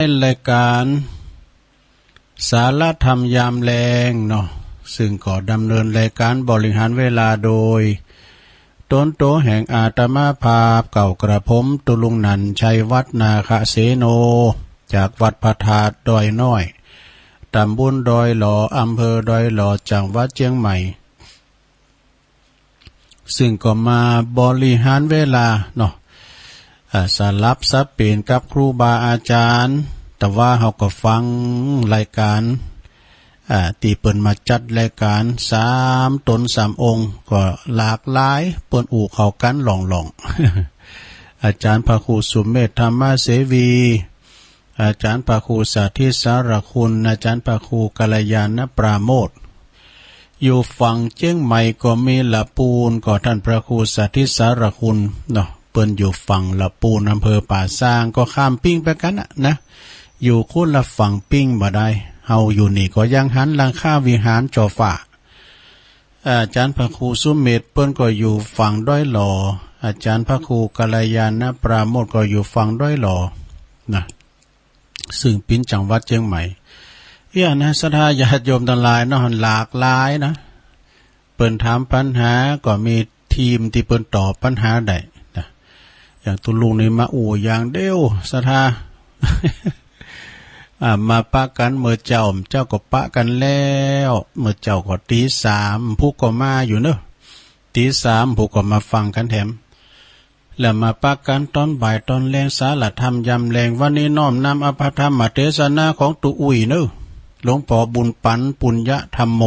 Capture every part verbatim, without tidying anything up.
รายการสาระธรรมยามแลงเนาะ ซึ่งก็ดำเนินรายการบริหารเวลาโดย ตนตั๋วแห่งอาตมาภาพเก่ากระผม ตุ๊ลุงนันท์ ชัยวัฒน์ นาคเสโน จากวัดพระธาตุดอยน้อย ตำบลดอยหล่อ อำเภอดอยหล่อ จังหวัดเจียงใหม่ ซึ่งก็มาบริหารเวลาเนาะ อ่า สลับสับเปลี่ยนกับครูบาอาจารย์ แต่ว่าเฮาก็ฟังรายการ อ่า ตี้เปิ้นมาจัดรายการสามต๋นสามองค์ ก็หลากหลาย เปิ้นอู้เข้ากั๋นหล่องๆ อาจารย์พระครูสุเมธ ธรรมเสวี อาจารย์พระครูสาธิต สารคุณ อาจารย์พระครูกัลยาณปราโมทย์ อยู่ฝั่งเจียงใหม่ก็มีละปูน ก็ท่านพระครูสาธิต สารคุณเนาะ เปิ้นอยู่ฝั่งละปูน อำเภอป่าซาง ก็ข้ามปิ่งไปกั๋นน่ะนะ อยู่คนละฝั่งปิ่งบ่ได้ เฮาอยู่นี่ก็ยังหันหลังคาวิหารจ่อฟ้า อาจารย์พระครูสุเมธ เปิ้นก็อยู่ฝั่งดอยหล่อ อาจารย์พระครูกัลยาณปราโมทย์ก็อยู่ฝั่งดอยหล่อนะ ซึ่งเป๋นจังหวัดเจียงใหม่ เอี้ยนะ ศรัทธาญาติโยมตังหลายเนาะ หลากหลายนะ เปิ้นถามปัญหาก็มีทีมตี้เปิ้นตอบปัญหาได้นะ อย่างตุ๊ลุงนี่มาอู้อย่างเดียว ศรัทธา อ่า มาปะกั๋นเมื่อเจ๊า เจ๊าก็ปะกั๋นแล้ว เมื่อเจ๊าก็ตีสาม ผู้ก็มาอยู่เนาะ ตีสามผู้ก็มาฟังกั๋นแถม แล้วมาปะกั๋นต๋อนบ่ายต๋อนแลง สาระธรรมยามแลง วันนี้น้อมนำเอาพระธรรมเตสนาของตุ๊อุ้ยเนาะ หลวงป้อบุญปั๋น ปุญญธรรมโม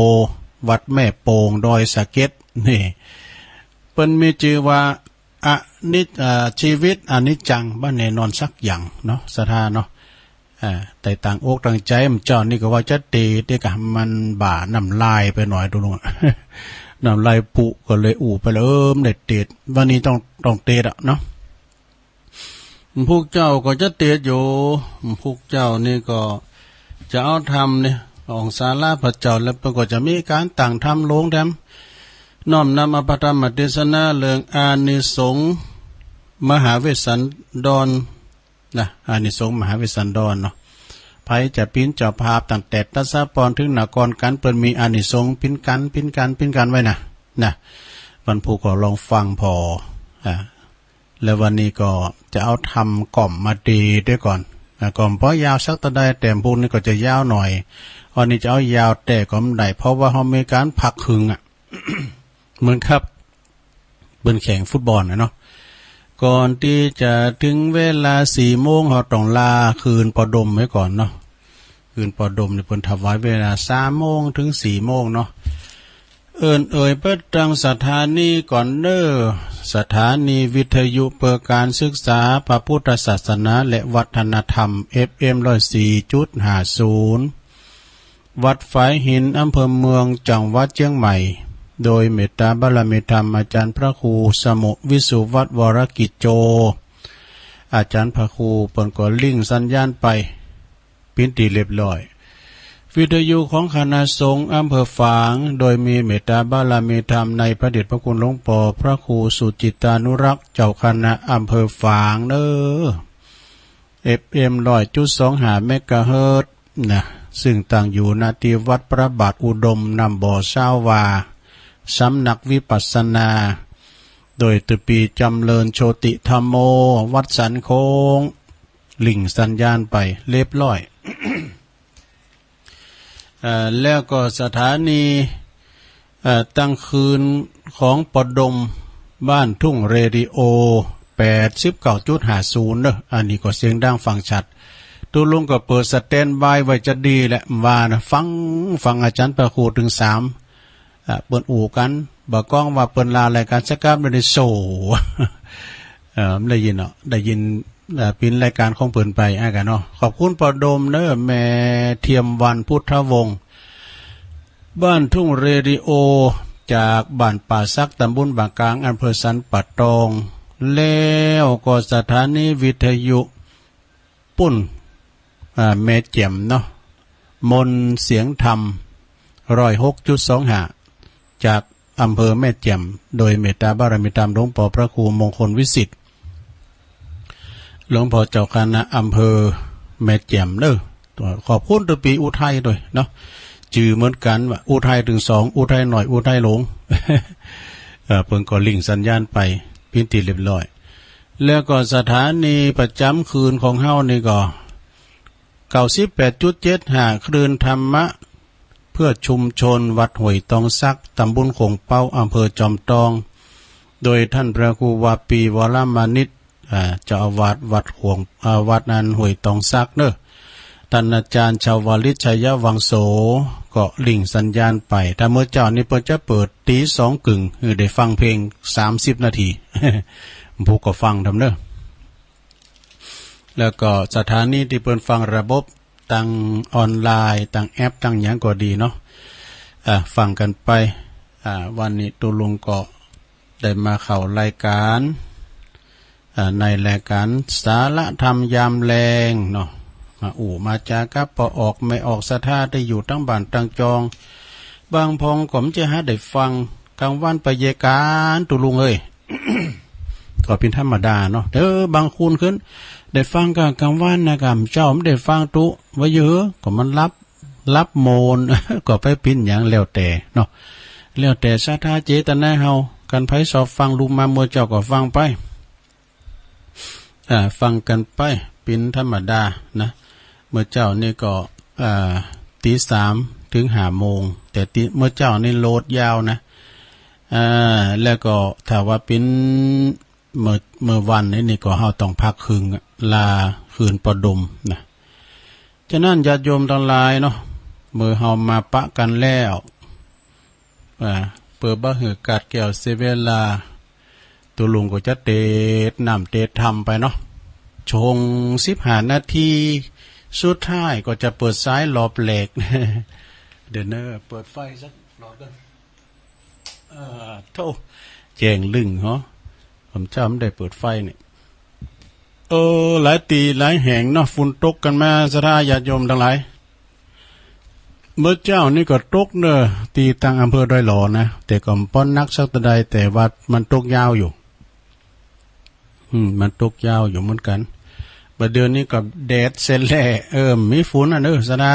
วัดแม่โป่ง ดอยสะเก็ด นี่ เปิ้นมีจื้อว่า อนิจ อ่า ชีวิตอนิจจัง บ่แน่นอนสักอย่างเนาะ ศรัทธาเนาะ อ่า แต่ตั้งอกตั้งใจ๋ เมื่อเจ๊านี่ก็ว่าจะเตสน์ เตสน์ก็มันบ่าน้ำลายไปหน่อยตุ๊ลุง น้ำลายปุก็เลยอู้ไปเลย เออ บ่ได้เตสน์ วันนี้ต้อง ต้องเตสน์อะเนาะ พวกเจ้าก็จะเตสน์อยู่ พวกเจ้านี่ก็จะเอาธรรมนี่ ของสาระพระเจ้า แล้วเปิ้นก็จะมีก๋านตั้งธรรมลงแถม น้อมนำเอาพระธรรมเตสนาเรื่องอานิสงส์มหาเวสสันดร นะ อานิสงส์มหาเวสสันดรเนาะ ใผจะเป๋นเจ้าภาพตั้งแต่ตัสสะปอนถึงนครกั๋น เปิ้นมีอานิสงส์เป๋นกั๋น เป๋นกั๋น เป๋นกั๋นไว้นะ นะ วันพุธก็ลองฟังผ่อ อ่า แล้ววันนี้ก็จะเอาธรรมก่อมมาเตสน์ด้วยก่อน อ่า ก่อมบ่ยาวสักเต้าใด แต่พุธนี้ก็จะยาวหน่อย อันนี้จะเอายาวแต๊ก็บ่ได้ เพราะว่าเฮามีก๋านพักครึ่งอะ เหมือนกับ เปิ้นแข่งฟุตบอลน่ะเนาะ ก่อนตี้จะเถิงเวลาสี่โมง เฮาต้องลาคืนป้อดมไว้ก่อนเนาะ คืนป้อดมนี่เปิ้นถวายเวลาสามโมงเถิงสี่โมงเนาะ เอิ้นเอ่ยเปิดตางสถานีก่อนเน้อ สถานีวิทยุเพื่อการศึกษาพระพุทธศาสนาและวัฒนธรรม เอฟเอ็ม ร้อยสี่จุดห้าศูนย์ วัดฝายหิน อำเภอเมือง จังหวัดเจียงใหม่ โดยเมตตาบารมีธรรมอาจารย์พระครูสมุห์ วิสุวัฒน์ วรกิจโจ อาจารย์พระครูเปิ้นก็ลิงก์สัญญาณไป เป๋นตี้เรียบร้อย วิทยุของคณะสงฆ์อำเภอฝาง โดยมีเมตตาบารมีธรรมในพระเดชพระคุณหลวงป้อพระครูสุจิตตานุรักษ์ เจ้าคณะอำเภอฝางเน้อ เอฟเอ็ม ร้อยจุดสองห้า เมกะเฮิรตซ์ นะ ซึ่งตั้งอยู่ ณ ตี้วัดพระบาทอุดม น้ำบ่อซาววา สำนักวิปัสสนา โดยตุ๊ปี้จำเริญโชติธัมโม วัดสันโค้ง ลิงก์สัญญาณไปเรียบร้อย เอ่อ แล้วก็สถานี เอ่อ ตั้งคืนของป้อดม บ้านทุ่งเรดิโอ แปดสิบเก้าจุดห้าศูนย์ เน้อ อันนี้ก็เสียงดังฟังชัด ตุ๊ลุงก็เปิดสแตนด์บายไว้จะดีแหละ ว่านะ ฟัง ฟังอาจารย์พระครูเถิงสาม อ่ะ เปิ้นอู้กั๋น บ่าก้องว่าเปิ้นลารายการสกาปได้โซ่ เอ่อ ได้ยินเนาะ ได้ยิน เอ่อ เป๋นรายการของเปิ้นไป อ่ะ กั๋นเนาะ ขอบคุณป้อดมเน้อ แม่เทียมวรรณ พุทธวงศ์ บ้านทุ่งเรดิโอ จากบ้านป่าสัก ตำบลบางกลาง อำเภอสันป่าตอง แล้วก็สถานีวิทยุ ปุ้น อ่า แม่แจ่มเนาะ มนต์เสียงธรรม ร้อยหกจุดสองห้า จากอำเภอแม่แจ่ม โดยเมตตาบารมีธรรมหลวงป้อพระครูมงคลวิสิทธิ์ หลวงป้อเจ้าคณะอำเภอ แม่แจ่มเน่อ ขอบคุณตะปีอุทัยตวยเนาะ จื้อเหมือนกั๋นว่าอุทัยตึงสอง อุทัยน้อย อุทัยหลวง เอ่อ เปิ้นก็ลิงก์สัญญาณไป เป๋นตี้เรียบร้อย แล้วก็สถานีประจ๋ำคืนของเฮานี่ก็ เก้าสิบแปดจุดเจ็ดห้า คลื่นธรรมะเพื่อชุมชน วัดห้วยตองสัก ต๋ำบลโขงเป๊า อำเภอจอมตอง โดยต้านพระครูวาปี วรมานิต อ่า เจ้าอาวาสวัดโขง อ่า วัดนั้นห้วยตองสักเน่อ ต้านอาจ๋ารย์ชาวลิต ชัยวังโส ก็ลิงก์สัญญาณไป ถ้าเมื่อเจ๊านี้เปิ้นจะเปิดตีสองเกิ่ง หื้อได้ฟังเพลงสามสิบนาที ผู้ก็ฟังทำเน่อ แล้วก็สถานีตี้เปิ้นฟังระบบตางออนไลน์ ตางแอป ตางหยังก็ดีเนาะ อ่า ฟังกั๋นไป อ่า วันนี้ตุ๊ลุงก็ได้มาเข้ารายก๋าน อ่า ในรายก๋านสาระธรรมยามแลงเนาะ มาอู้มาจ๋ากับป้อออกแม่ออกศรัทธาตี้อยู่ตางบ้านตางจอง บางพ่องก็บ่ใจ้หาได้ฟัง ก๋างวันไปเยียะก๋านตุ๊ลุงเอ้ย ก็เป๋นธรรมดาเนาะ แต่บางคนขึ้นได้ฟังกลางวันนะ ก่ำเจ๊าบ่ได้ฟังตุ๊ ว่าเย้อ ก็มันหลับ หลับโมน ก็ไปเป๋นหยังแล้วแต่เนาะ แล้วแต่ศรัทธาเจตนาเฮา กันใผชอบฟังลุงมาเมื่อเจ๊าก็ฟังไป อ่า ฟังกั๋นไป เป๋นธรรมดานะ เมื่อเจ๊านี้ก็ อ่า ตีสามเถิงห้าโมง แต่ตี เมื่อเจ๊านี้โหลดยาวนะ อ่า แล้วก็ถ้าว่าเป๋นเมื่อ เมื่อวันนี้นี่ก็เฮาต้องพักครึ่งอะ ลาคืนปอดมนะ ฉะนั้นญาติโยมตังหลายเนาะ เมื่อเฮามาปะกั๋นแล้ว อ่า เปื้อบ่หื้อกัดแก้วเสียเวลา ตุ๊ลุงก็จะเตสน์น้ำเตสน์ธรรมไปเนาะ ช่วงสิบห้านาทีสุดท้ายก็จะเปิดสายรอบแรก เดี๋ยวเน่อ เปิดไฟสักหลอดก่อน เอ่อ โธ่ แจ้งลึ่งเหรอ ผมจำได้เปิดไฟเนี่ย เออ หลายตี้หลายแห่งเนาะ ฝนตกกั๋นมา ศรัทธาญาติโยมตังหลาย เมื่อเจ๊านี้ก็ตกเน่อ ตี้ตางอำเภอดอยหล่อนะ แต่ก็บ่หนักสักเต้าใด แต่ว่ามันตกยาวอยู่ อืม มันตกยาวอยู่เหมือนกั๋น บ่าเดี่ยวนี้ก็แดดแสแหละ เออ มีฝนอะเน่อ ศรัทธา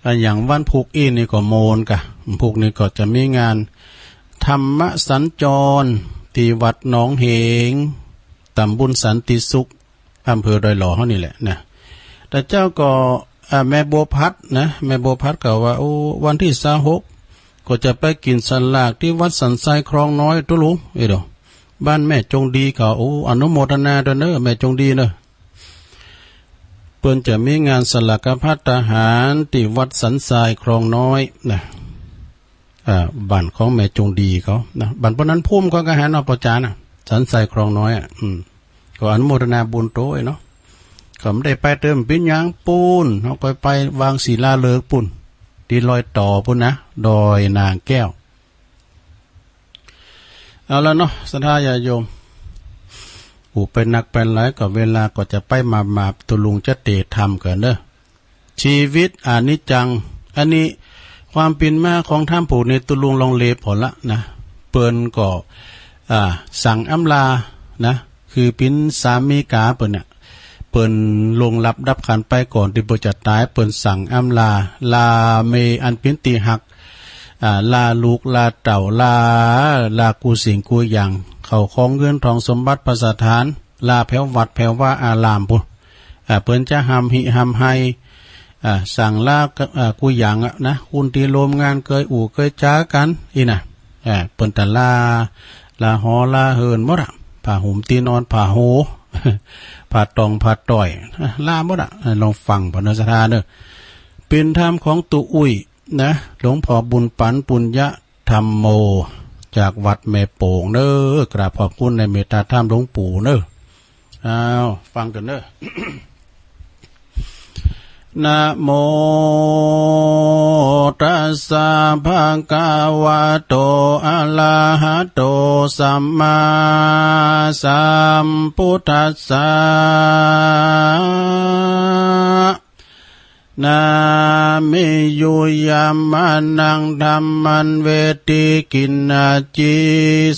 อะ อย่างวันพุกอี้นี่ก็โมนก่ะ พุกนี้ก็จะมีงานธรรมสัญจร ตี้วัดหนองเหง ต๋ำบลสันติสุข อำเภอดอยหล่อเฮานี่แหละนะ แต่เจ้าก็ อ่า แม่บัวผัดนะ แม่บัวผัดก็ว่า โอ้ วันตี้ซาวหก ก็จะไปกิ๋นสลากตี้วัดสันทรายคลองน้อย ตุ๊ลุง เอ้ย เดี๋ยว บ้านแม่จงดีเขา โอ้ อนุโมทนาตวยเน่อ แม่จงดีเน่อ เปิ้นจะมีงานสลากภัตตาหารตี้วัดสันทรายคลองน้อยนะ อ่า บ้านของแม่จงดีเขานะ บ้านป้อนั้นภูมิเขาก็หาเนาะ ป้อจ๋านะ สันทรายคลองน้อยอะ อืม ก็อนุโมทนาบุญตวยเนาะ ก็บ่ได้ไปเติมปิญญาปู้น เฮาก็ไปวางศิลาฤกษ์ปู้น ตี้รอยต่อปู้นนะ ดอยนางแก้ว เอาละเนาะ ศรัทธาญาติโยม อู้ไปนักไปหลายก็เวลาก็จะไปมาบๆ ตุ๊ลุงจะเตสน์ธรรมก่อนเน่อ ชีวิตอนิจจัง อันนี้ความเป๋นมาของธรรมผู้นี้ตุ๊ลุงลองเลพอละนะ เปิ้นก็ อ่า สั่งอำลานะ คือเป๋นสามีกาเปิ้นเนี่ย เปิ้นล่วงลับดับขันธ์ไปก่อนตี้เปิ้นจะต๋าย เปิ้นสั่งอำลา ลาเมย์อันเป๋นตี้ฮัก อ่า ลาลูก ลาเต้า ลา ลากู้สิ่งกู้อย่าง เข้าของเงินทองสมบัติภัสถาน ลาแผววัดแผววาอารามปู้น อ่า เปิ้นจะฮ่ำหิฮ่ำไฮ อ่า สั่งลา อ่า กู้อย่างอะนะ คนตี้ร่วมงานเกยอู้เกยจ๋ากั๋น อี้นะ อ่า เปิ้นตะลา ลาหอลาเฮิรนหมดอะ ผ้าห่มตี้นอน ผ้าโฮ ผ้าตอง ผ้าต้อย อ่า ลาหมดอะ อ่า ลองฟังเปิ้นเน่อ ศรัทธาเน่อ เป๋นธรรมของตุ๊อุ้ย นะ หลวงพ่อบุญปั๋น ปุญญะธัมโม จากวัดแม่โป่งเน่อ กราบขอบคุณในเมตตาธรรมหลวงปู่เน่อ อ้าว ฟังกั๋นเน่อ นะโมตัสสะภะคะวะโต อะระหะโต สัมมาสัมพุทธัสสะ นะ มีอยู่ยามานัง ธัมมันเวทิกินนาจี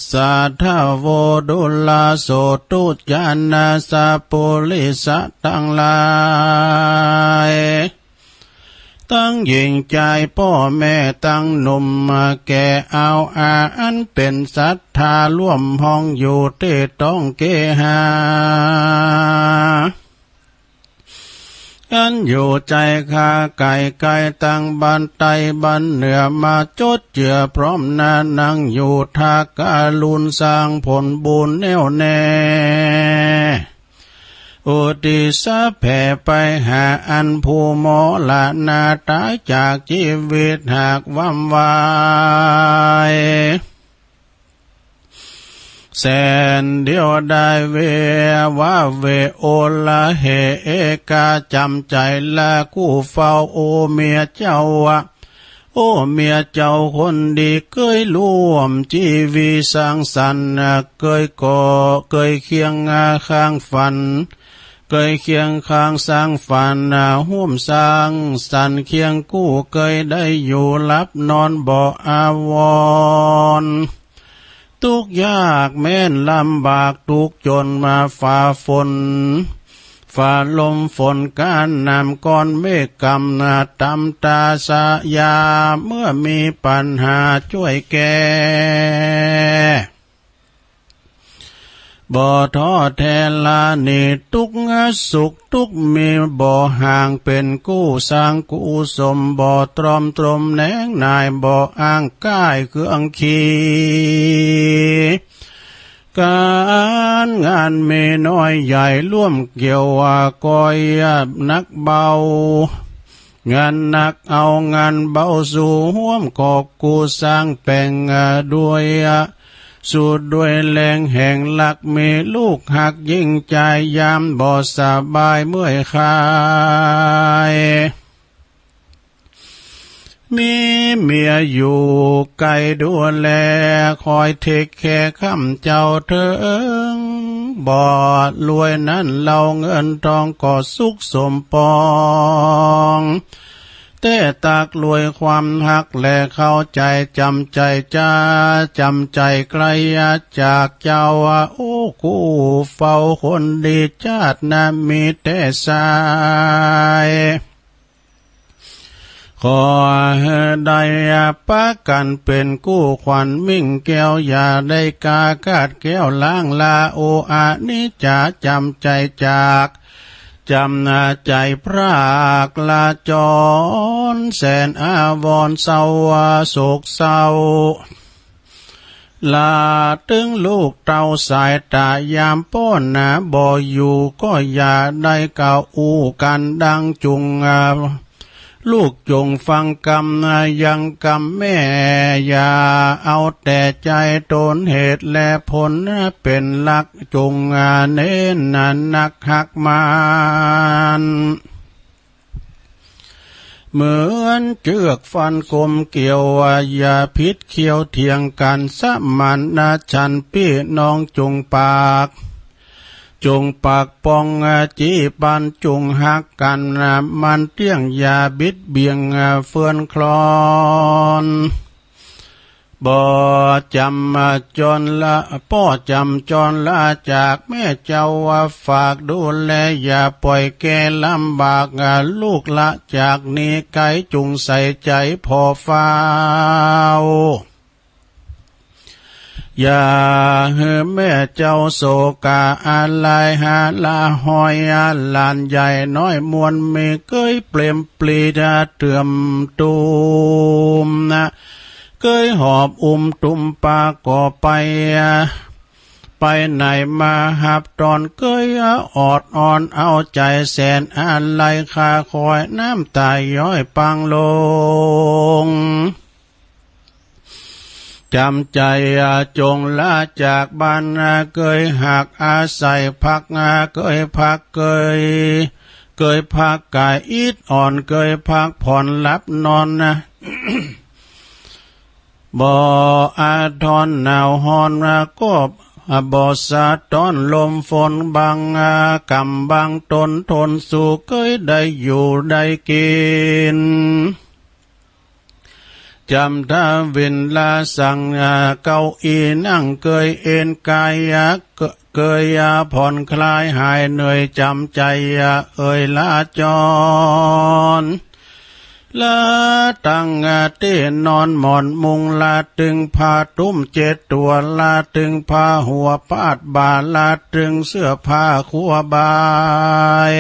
สาธโว ดูราโสตุจานา สัปปุริสะตังหลาย ตังหญิงจายป้อแม่ ตังหนุ่มแก่เอาอา อันเป๋นศรัทธา ร่วมห้องอยู่เต๊ต้องเกหา อันอยู่ไจคาไก๋ไก๋ ตังบ้านใต้บ้านเหนือ มาจดเจือพร้อมหน้า นั่งอยู่ท่ากรุณ สร้างผลบุญแน่วแน่ อุทิศแผ่ไปหา อันผู้มรณาต๋ายจากจีวิต หากวำวาย แสนเดียวดายเว วาเว โอละเห เอกา จ๋ำใจ๋ละกู้เฝ้า โอเมียเจ้า โอเมียเจ้าคนดี เกยร่วมจีวีสังสรรค์ เกยก่อ เกยเคียงข้างฝัน เกยเคียงข้างสร้างฝัน ร่วมสังสรรค์เคียงกู้ เกยได้อยู่หลับนอนบ่อาวรณ์ ตุ๊กยากแม้นลำบาก ตุ๊กจนมาฝ่าฝน ฝ่าลมฝนก้านน้ำ ก้อนเมฆกำหนาต๋ำตาสะยา เมื่อมีปัญหาจ้วยแก้ บ่ท้อแท้ละหนีตุ๊กข์ สุขตุ๊กข์มีบ่ห่าง เป๋นกู้สร้างกู้สม บ่ตรอมตรมแหนงหน่าย บ่อ้างก้ายเครื่องขี ก๋านงานมีน้อยใหญ่ ร่วมเกี่ยวว่าก้อยหนักเบา งานหนักเอางานเบา สู่ฮ่วมกอบกู้สร้างแป๋ง ด้วย สู้ด้วยแฮงแห่งฮัก มีลูกฮักยิ่งจาย ยามบ่สบายเมื่อยคลาย มีเมียอยู่ใก้ดูแล คอยเทคแคร์ค้ำเจ้าเถิง บ่รวยนั้นเล่าเงินทองก็สุขสมปอง แต่ตักรวยความฮักและเข้าใจ๋ จ๋ำใจ๋จ๋า จ๋ำใจ๋ไก๋จากเจ้า โอ้ กู้เฝ้าคนดี จาติหน้ามีแต่สาย ขอหื้อได้ปะกั๋นเป๋นกู้ขวัญมิ่งแก้ว อย่าได้กาขาดแคล้วล้างลา โอ อนิจจ๋า จ๋ำใจ๋จาก จ๋ำใจ๋พรากลาจร แสนอาวรณ์เศร้าโศกเศร้า ลาตึงลูกเต้าสายต๋า ยามป้อหน้าบ่อยู่ ก็อย่าได้กล่าวอู้กั๋นดังจุง ลูกจุงฟังกำยังกำแม่ อย่าเอาแต่ใจ๋ต๋น เหตุและผลเป๋นหลัก จุงเน้นหนักฮักมัน เหมือนเจื้อกฟันกมเกี่ยว อย่าผิดเขี้ยวเถียงกั๋น สมานฉันท์ปี้น้องจุงปาก จุงปากป้อง จี๋ปันจุงฮักกั๋น มันเตี้ยงอย่าบิดเบี่ยงเฟื่อนคลอน บ่จ๋ำจรละ ป้อจ๋ำจรละจากแม่เจ้า ฝากดูแลอย่าป่อยแก่ลำบาก ลูกละจากนี้ไก๋จุงใส่ใจ๋ผ่อเฝ้า อย่าหื้อแม่เจ้าโศกาอาลัย หาละหอยหลานใหญ่น้อยมวลมี เกยเปรมปรีดาเตื่อมตูมนะ เกยหอบอุ้มตุ้มปาก่อไป ไปไหนมาฮับต้อน เกยออดอ้อนเอาใจ๋ แสนอาลัยคาคอย น้ำต๋าย้อยปังลง จ๋ำใจ๋จงละจากบ้าน เกยฮักอาศัยพัก เกยพัก เกย เกยพักก๋ายอิดอ่อน เกยพักผ่อนหลับนอนนะ บ่อาทนหนาวฮ้อนนะ ก็ บ่สะต๊อนลมฝนบัง ก๋ำบังต๋นทนสู้ เกยได้อยู่ได้กิ๋น จ๋ำถ้าเวลาสัง เก้าอี้นั่งเกยเอนกาย เกยผ่อนคลายหายเหนื่อยจ๋ำใจ๋ เอยลาจร ละตึงตี้นอนหมอนมุ้ง ละตึงผ้าตุ้มเจ็ดตั๋ว ละตึงผ้าหัวปาดบ่า ละตึงเสื้อผ้าคัวบ่าย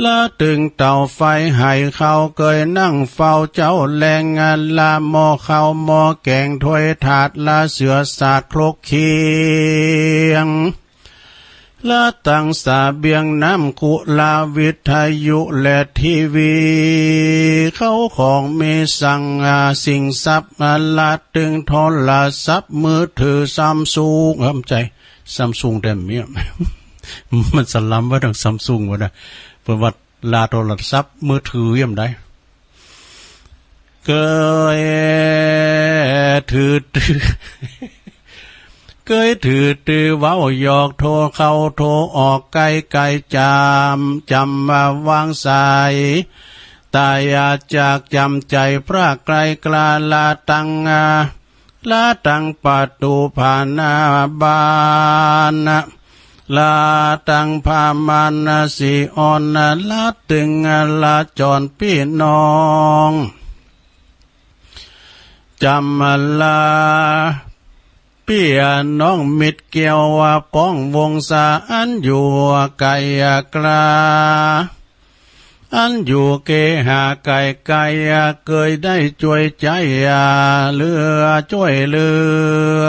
ละตึงเต๋าไฟไหข้าว เกยนั่งเฝ้าเจ๊าแลง ละหม้อข้าวหม้อแก๋งถ้วยถาด ละเสื่อสาดครกเคียง ละตึงเสบียงน้ำคุ ละวิทยุและทีวี เข้าของมีสังสิ่งทรัพย์ ละตึงโทรศัพท์มือถือซัมซุง เอ้อ บ่ใจ้ ซัมซุงแต๊เมีย มันสะลำว่าดังซัมซุงว่าดา เปิ้นว่าละโทรศัพท์มือถือเยี่ยมใด เกยถือ เกยถือตื้อเว้าหยอกโทรเข้าโทรออกไกลๆ จ๋ำ จ๋ำวางสาย ต๋ายจากจ๋ำใจ๋พรากไกลกล้า ละตึง ละตึงประตู๋ผาหน้าบ้าน ละตึงผ้าม่านสีอ่อน ละตึงละจรปี้น้อง จ๋ำละปี้น้องมิตรเกี่ยวว่าป้องวงศา อันอยู่ไก๋กล้า อันอยู่เกหาไก๋ๆ เกยได้จ้วยใจ๊เหลือจ้วยเหลือ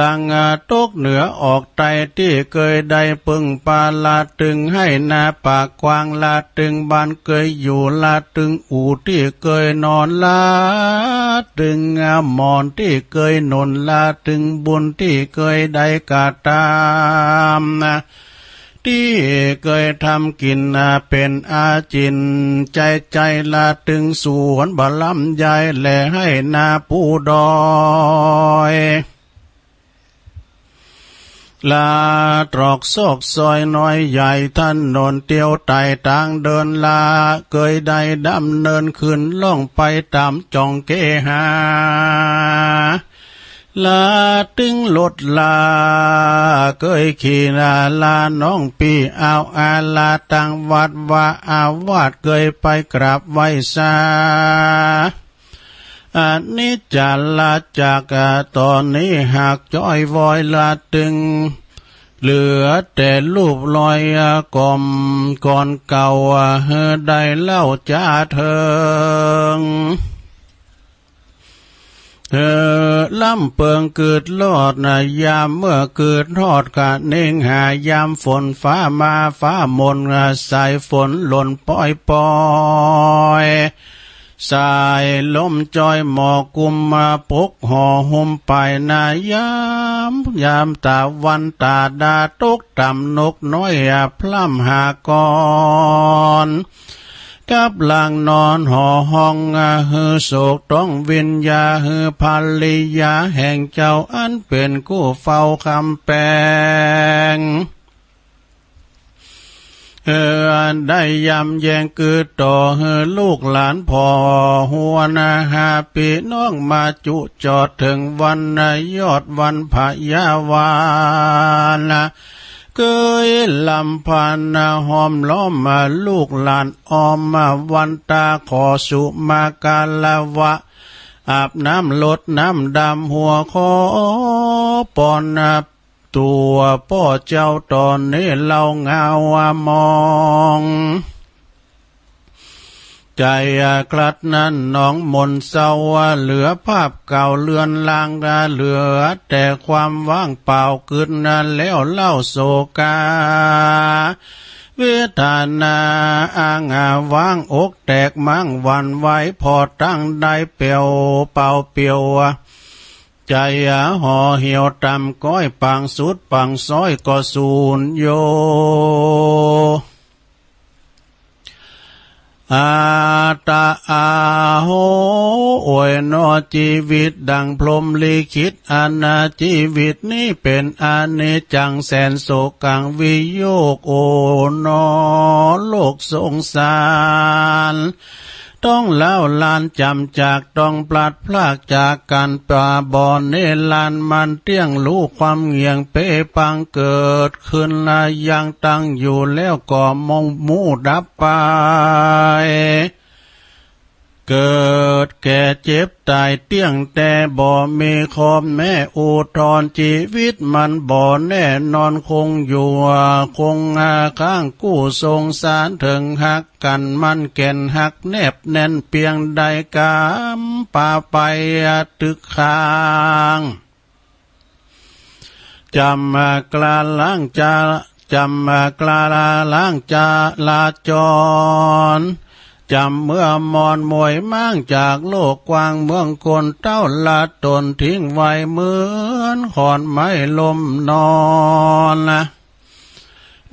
ตึงตกเหนือออกใต้ตี้เกยได้เปิ้งปา ละตึงไฮ่นาป่ากว้าง ละตึงบ้านเกยอยู่ ละตึงอู่ตี้เกยนอน ละตึงหมอนตี้เกยหนุน ละตึงบุญตี้เกยได้กระตำ ตี้เกยทำกิ๋นเป๋นอาจินใจ๊ๆ ละตึงสวนบ่าลำไย และไฮ่นาปูดอย ละตรอกซอกซอยน้อยใหญ่ ถนนเตียวไต่ตางเดิน ละเกยได้ดำเนินขึ้นล่องไปต๋ามจ่องเกหา ละตึงรถละเกยขี่ ละน้องปี้เอาอา ละตึงวัดวาอาวาสเกยไปกราบไหว้สา อนิจจาละจากต๋อนนี้หากจ้อยวอย ละตึงเหลือแต่รูปรอยก่อมก่อนเก่า หื้อได้เล่าจ๋าเถิง เออ ล้ำเปิงกึดรอดนะ ยามเมื่อกึดฮอดกะเน่งหา ยามฝนฟ้ามาฟ้ามน สายฝนหล่นป๊อยๆ สายลมจอยหมอกกุมมาปกห่อหุ้มไปนะ ยาม ยามตะวันตะดาตกต่ำ นกน้อยพร่ำหากร กับหลังนอนห่อห้อง หื้อโศกต้องวิญญา หื้อภริยาแห่งเจ้า อันเป๋นกู้เฝ้าคำแปง เออ ได้ยำแยงกือต่อ หื้อลูกหลานผ่อหัวนา หาปี้น้องมาจุจอดเถิงวันนายอดวันพญาวาน เกยลำพันห้อมล้อมลูกหลานอ้อม วันตาขอสุมาการะวะ อาบน้ำรดน้ำดำหัวขอปอน ตั๋วป้อเจ้าต๋อนนี้เล่างาวมอง ใจ๋คลัดนั้นหนองมนเศร้า เหลือภาพเก่าเลือนลาง เหลือแต่ความว่างเปล่ากึดแล้วเล่าโศกา เวทนาอ้างว้างอกแตกม้างหวั่นไหว ผ่อตั้งได้เปลี่ยวเปล่าเปลี่ยว ใจ๋ห่อเหี่ยวต่ำก้อย ปางสุดปางซ้อยก็สูญโย อา ตา อาโห โอยหนอ จีวิตดั่งพรหมลิขิต อันนา จีวิตนี้เป๋นอนิจจัง แสนโศกัง วิโยค โอหนอ โลกสงสาร ต้องร้าวรานจ๋ำจาก ต้องปลัดพรากจากกั๋น บ่าบ่เนรันดร์ มันเตี้ยง ฮู้ความเหยียง เป๋ปัง เกิดขึ้นละยังตั้งอยู่ แล้วก็มองมู่ดับไป เกิดแก่เจ็บต๋ายเตี้ยง แต่บ่มีขอบแม้อุทธรณ์ จีวิตมันบ่แน่นอน คงอยู่คงค้าง กู้สงสารเถิงฮักกั๋น มั่นแก่นฮักแนบแน่นเปียงใด ก๋ำปาไปตึกคาง จ๋ำกล้าล้างจา จ๋ำกล้าล้างจราจร จ๋ำเมื่อมอนมวยม้าง จากโลกกว้างเมืองคน เต้าละต๋นทิ้งไว้ เหมือนขอนไม้ล้มนอน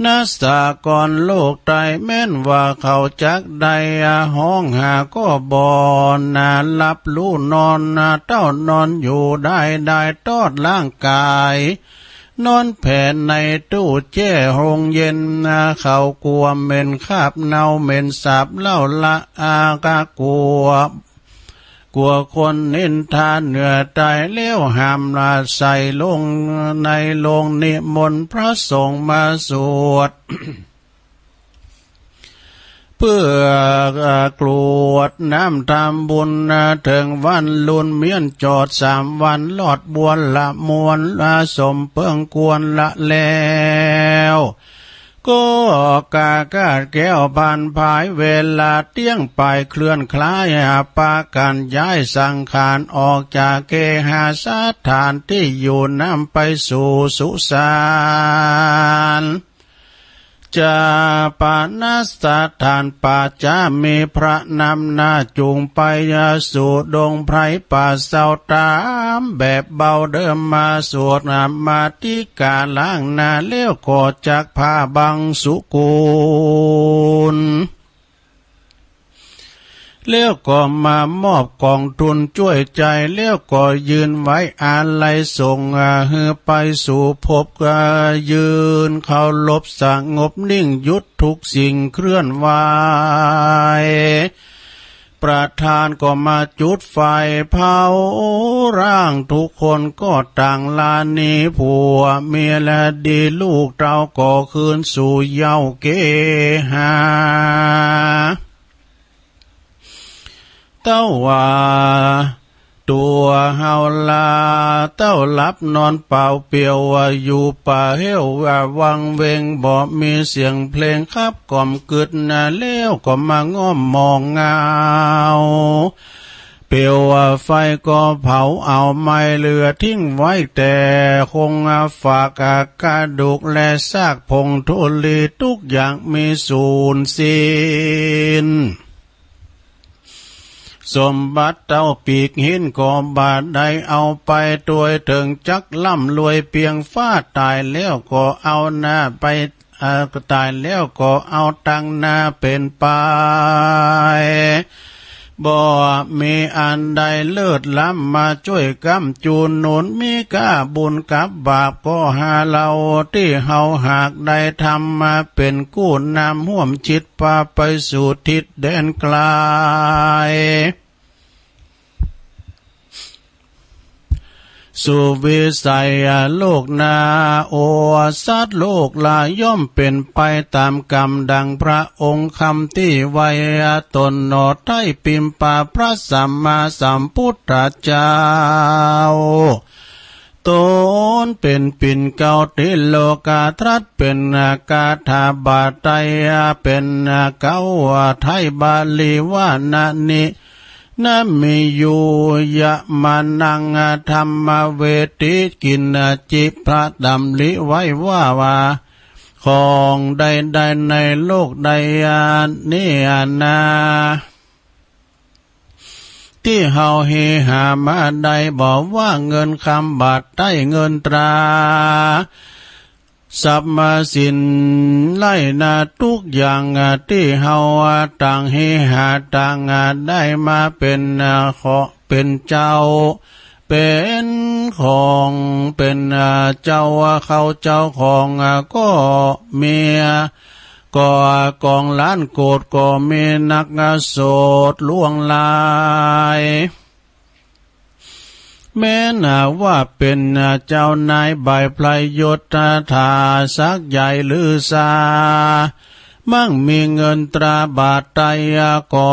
นะ สากลโลกไต แม้นว่าเขาจักได้ฮ้องหา ก็บ่หนาหลับฮู้นอน เต้านอนอยู่ได้ ได้ตอดร่างก๋าย นอนแผ่ในตู้แจ้โฮงเย็น เขากั๋วเหม็นคราบเน่า เหม็นสาบเล่าละอา กะกั๋ว กั๋วคนนินทาเหนือไต แล้วหามละใส่ลงในโลง นิมนต์พระสงฆ์มาสวด เปื้อกรวดน้ำทำบุญ เถิงวันลุนเมี้ยนจอด สามวันรอดบัวละมวล สมเปิงควรละแล้ว ก็กาคาดแคล้วผ่านผาย เวลาเตี้ยงไปเคลื่อนคล้าย ปากั๋นย้ายสังขาร ออกจากเคหสถานตี้อยู่ นำไปสู่สุสาน จาปนสถาน ป่าจ๊า มีพระนำหน้าจูงไป สู่ดงไพรป่าเซา ต๋ามแบบเบาเดิม มาสวดนมาติกาล้างหน้า แล้วก็จักผ้าบังสุกุล แล้วก็มามอบกองทุนจ้วยใจ๋ แล้วก็ยืนไว้อาลัยสงฆ์ หื้อไปสู่ภพ ยืนเคารพสงบนิ่ง หยุดทุกสิ่งเคลื่อนไหว ประธานก็มาจุดไฟเผาร่าง ทุกคนก็ต่างลาหนี ผัวเมียและดีลูกเต้า ก็คืนสู่เย้าเกหา เต้าว่า ตั๋วเฮาลา เต้าหลับนอนเปล่าเปลี่ยว อยู่ป่าเฮ้ววังเวง บ่มีเสียงเพลงขับกล่อมกึ๊ดนา แล้วก็มาง่อมมองเงา เปลวไฟก็เผาเอาไหม้ เหลือทิ้งไว้แต่โครงฝาก กระดูกและซากผงธุลี ทุกอย่างมีสูญสิ้น สมบัติเต้าปีกหินก็บ่ได้เอาไป ตวยเถิงจักร่ำรวยเปียงฟ้า ต๋ายแล้วก็เอาหน้าไป เอ่อ ต๋ายแล้วก็เอาตังหน้าเป๋นไป บ่มีอันใดเลิศล้ำ มาจ้วยค้ำจูหนุน มีก้าบุญกับบาปก็หาเล่า ตี้เฮาหากได้ทำมาเป๋นกู้นำ ฮ่วมจิตปาไปสู่ทิศแดนไกล สู่วิสัยโลกหน้า โอสัตว์โลกหลายย่อมเป๋นไปต๋ามกรรม ดังพระองค์คำตี้ไว้ ต๋นหนอไท้ปิมปาพระสัมมาสัมพุทธเจ้า ต๋นเป๋นปิ่นเกล้าติโลกา ตรัสเป๋นคาถาบาไตย เป๋นเกล้าไท้บาลีว่า นะนิ นะมิยูยะมะนัง ธัมมะเวทิกินจิ พระดำริไว้ว่า ว่า ของใดๆ ในโลกใดนี้นา ตี้เฮาเฮหามาได้ บ่ว่าเงินคำบาทไต้เงินตรา สัพย์สินไล่นาทุกอย่างตี้เฮาต่างหื้อหาต่างได้มาเป๋นขอ เป๋นเจ้า เป๋นของ เป๋นเจ้า เขาเจ้าของก็มี ก็กองล้านโกดก็มีนักโสดล่วงลาย แม้นว่าเป๋นเจ้านายบ่ายไพร่ยศถาศักดิ์ใหญ่ลือสา มั่งมีเงินตราบาทไตรก็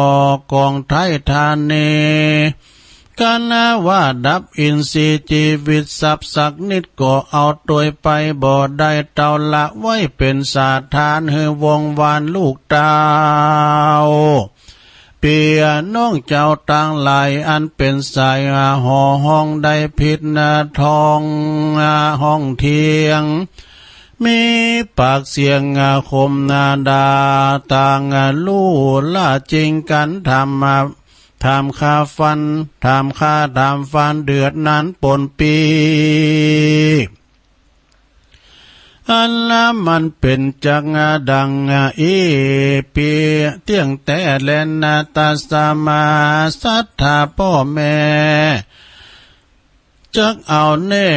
กองไทยธานี กัณว่าดับอินทรีย์จีวิตทรัพย์สักนิดก็เอาตวยไปบ่ได้ เต้าละไว้เป๋นสาทานหื้อวงวานลูกเต้า ปี้น้องเจ้าตังหลายอันเป๋นสายห่อห้องได้ผิดนาทองห้องเถียง มีปากเสียงคมนาด่าต่างลู่ล่าจิงกั๋น ถาม ถามฆ่าฟัน ถามฆ่าถามฟันเดือดนั้นปนปี้ อันละมันเป๋นจักดังอี้ปี้ เตี้ยงแต๊แลนา ตัสมา ศรัทธาป้อแม่ จักเอาแน่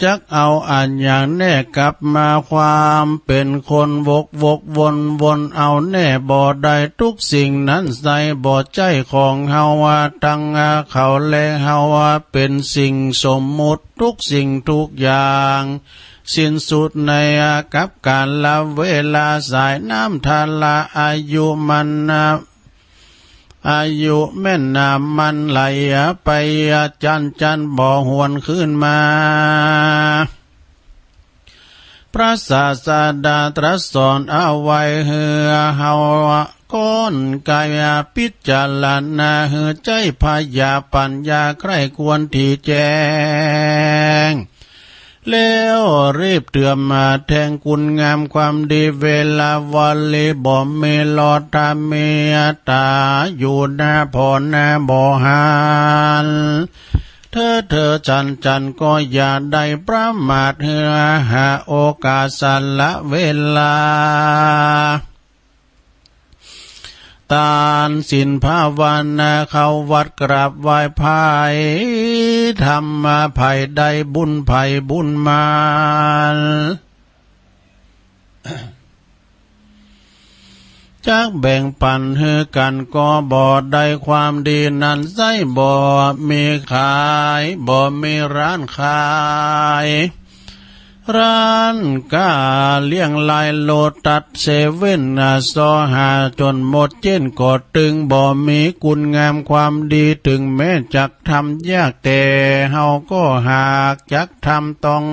จักเอาอะหยังแน่ กลับมาความเป๋นคนวกวกวนวนเอาแน่บ่ได้ ทุกสิ่งนั้นไส้บ่ใจ้ของเฮาตังเขา และเฮาเป๋นสิ่งสมมุติ ทุกสิ่งทุกอย่าง สิ้นสุดในกัปก๋าละเวลา สายน้ำทาราอายุมัน อายุแม่นน้ำมันไหลไปจั้นจั้นบ่หวนคืนมา พระศาสดาตรัสสอนเอาไว้หื้อเฮาก้อนกายพิจารณา หื้อใจ๊ผญาปั๋ญญาใคร่ควรถี่แจ้ง แล้วรีบเตรียมมาแทงคุณงามความดี เวลาวลีบ่มีลอทามีตาอยู่หน้าผ่อหน้าบ่หัน เธอเธอจันจันก็อย่าได้ประมาท หื้อหาโอกาสสละเวลา ตานศีลภาวนา เข้าวัดกราบไหว้ไพร่ ธรรมะไพร่ได้บุญไพร่บุญมัน จักแบ่งปั๋นหื้อกั๋นก็บ่ได้ ความดีนั้นไส้บ่มีขาย บ่มีร้านขาย ร้านก๊าเลี้ยงลายโลตัสเซเว่นซอหาจ๋นหมดเจ๊นก็ตึงบ่มีคุณงามความดี เถิงแม้จักทำยากแต่เฮาก็หากจักทำต้อง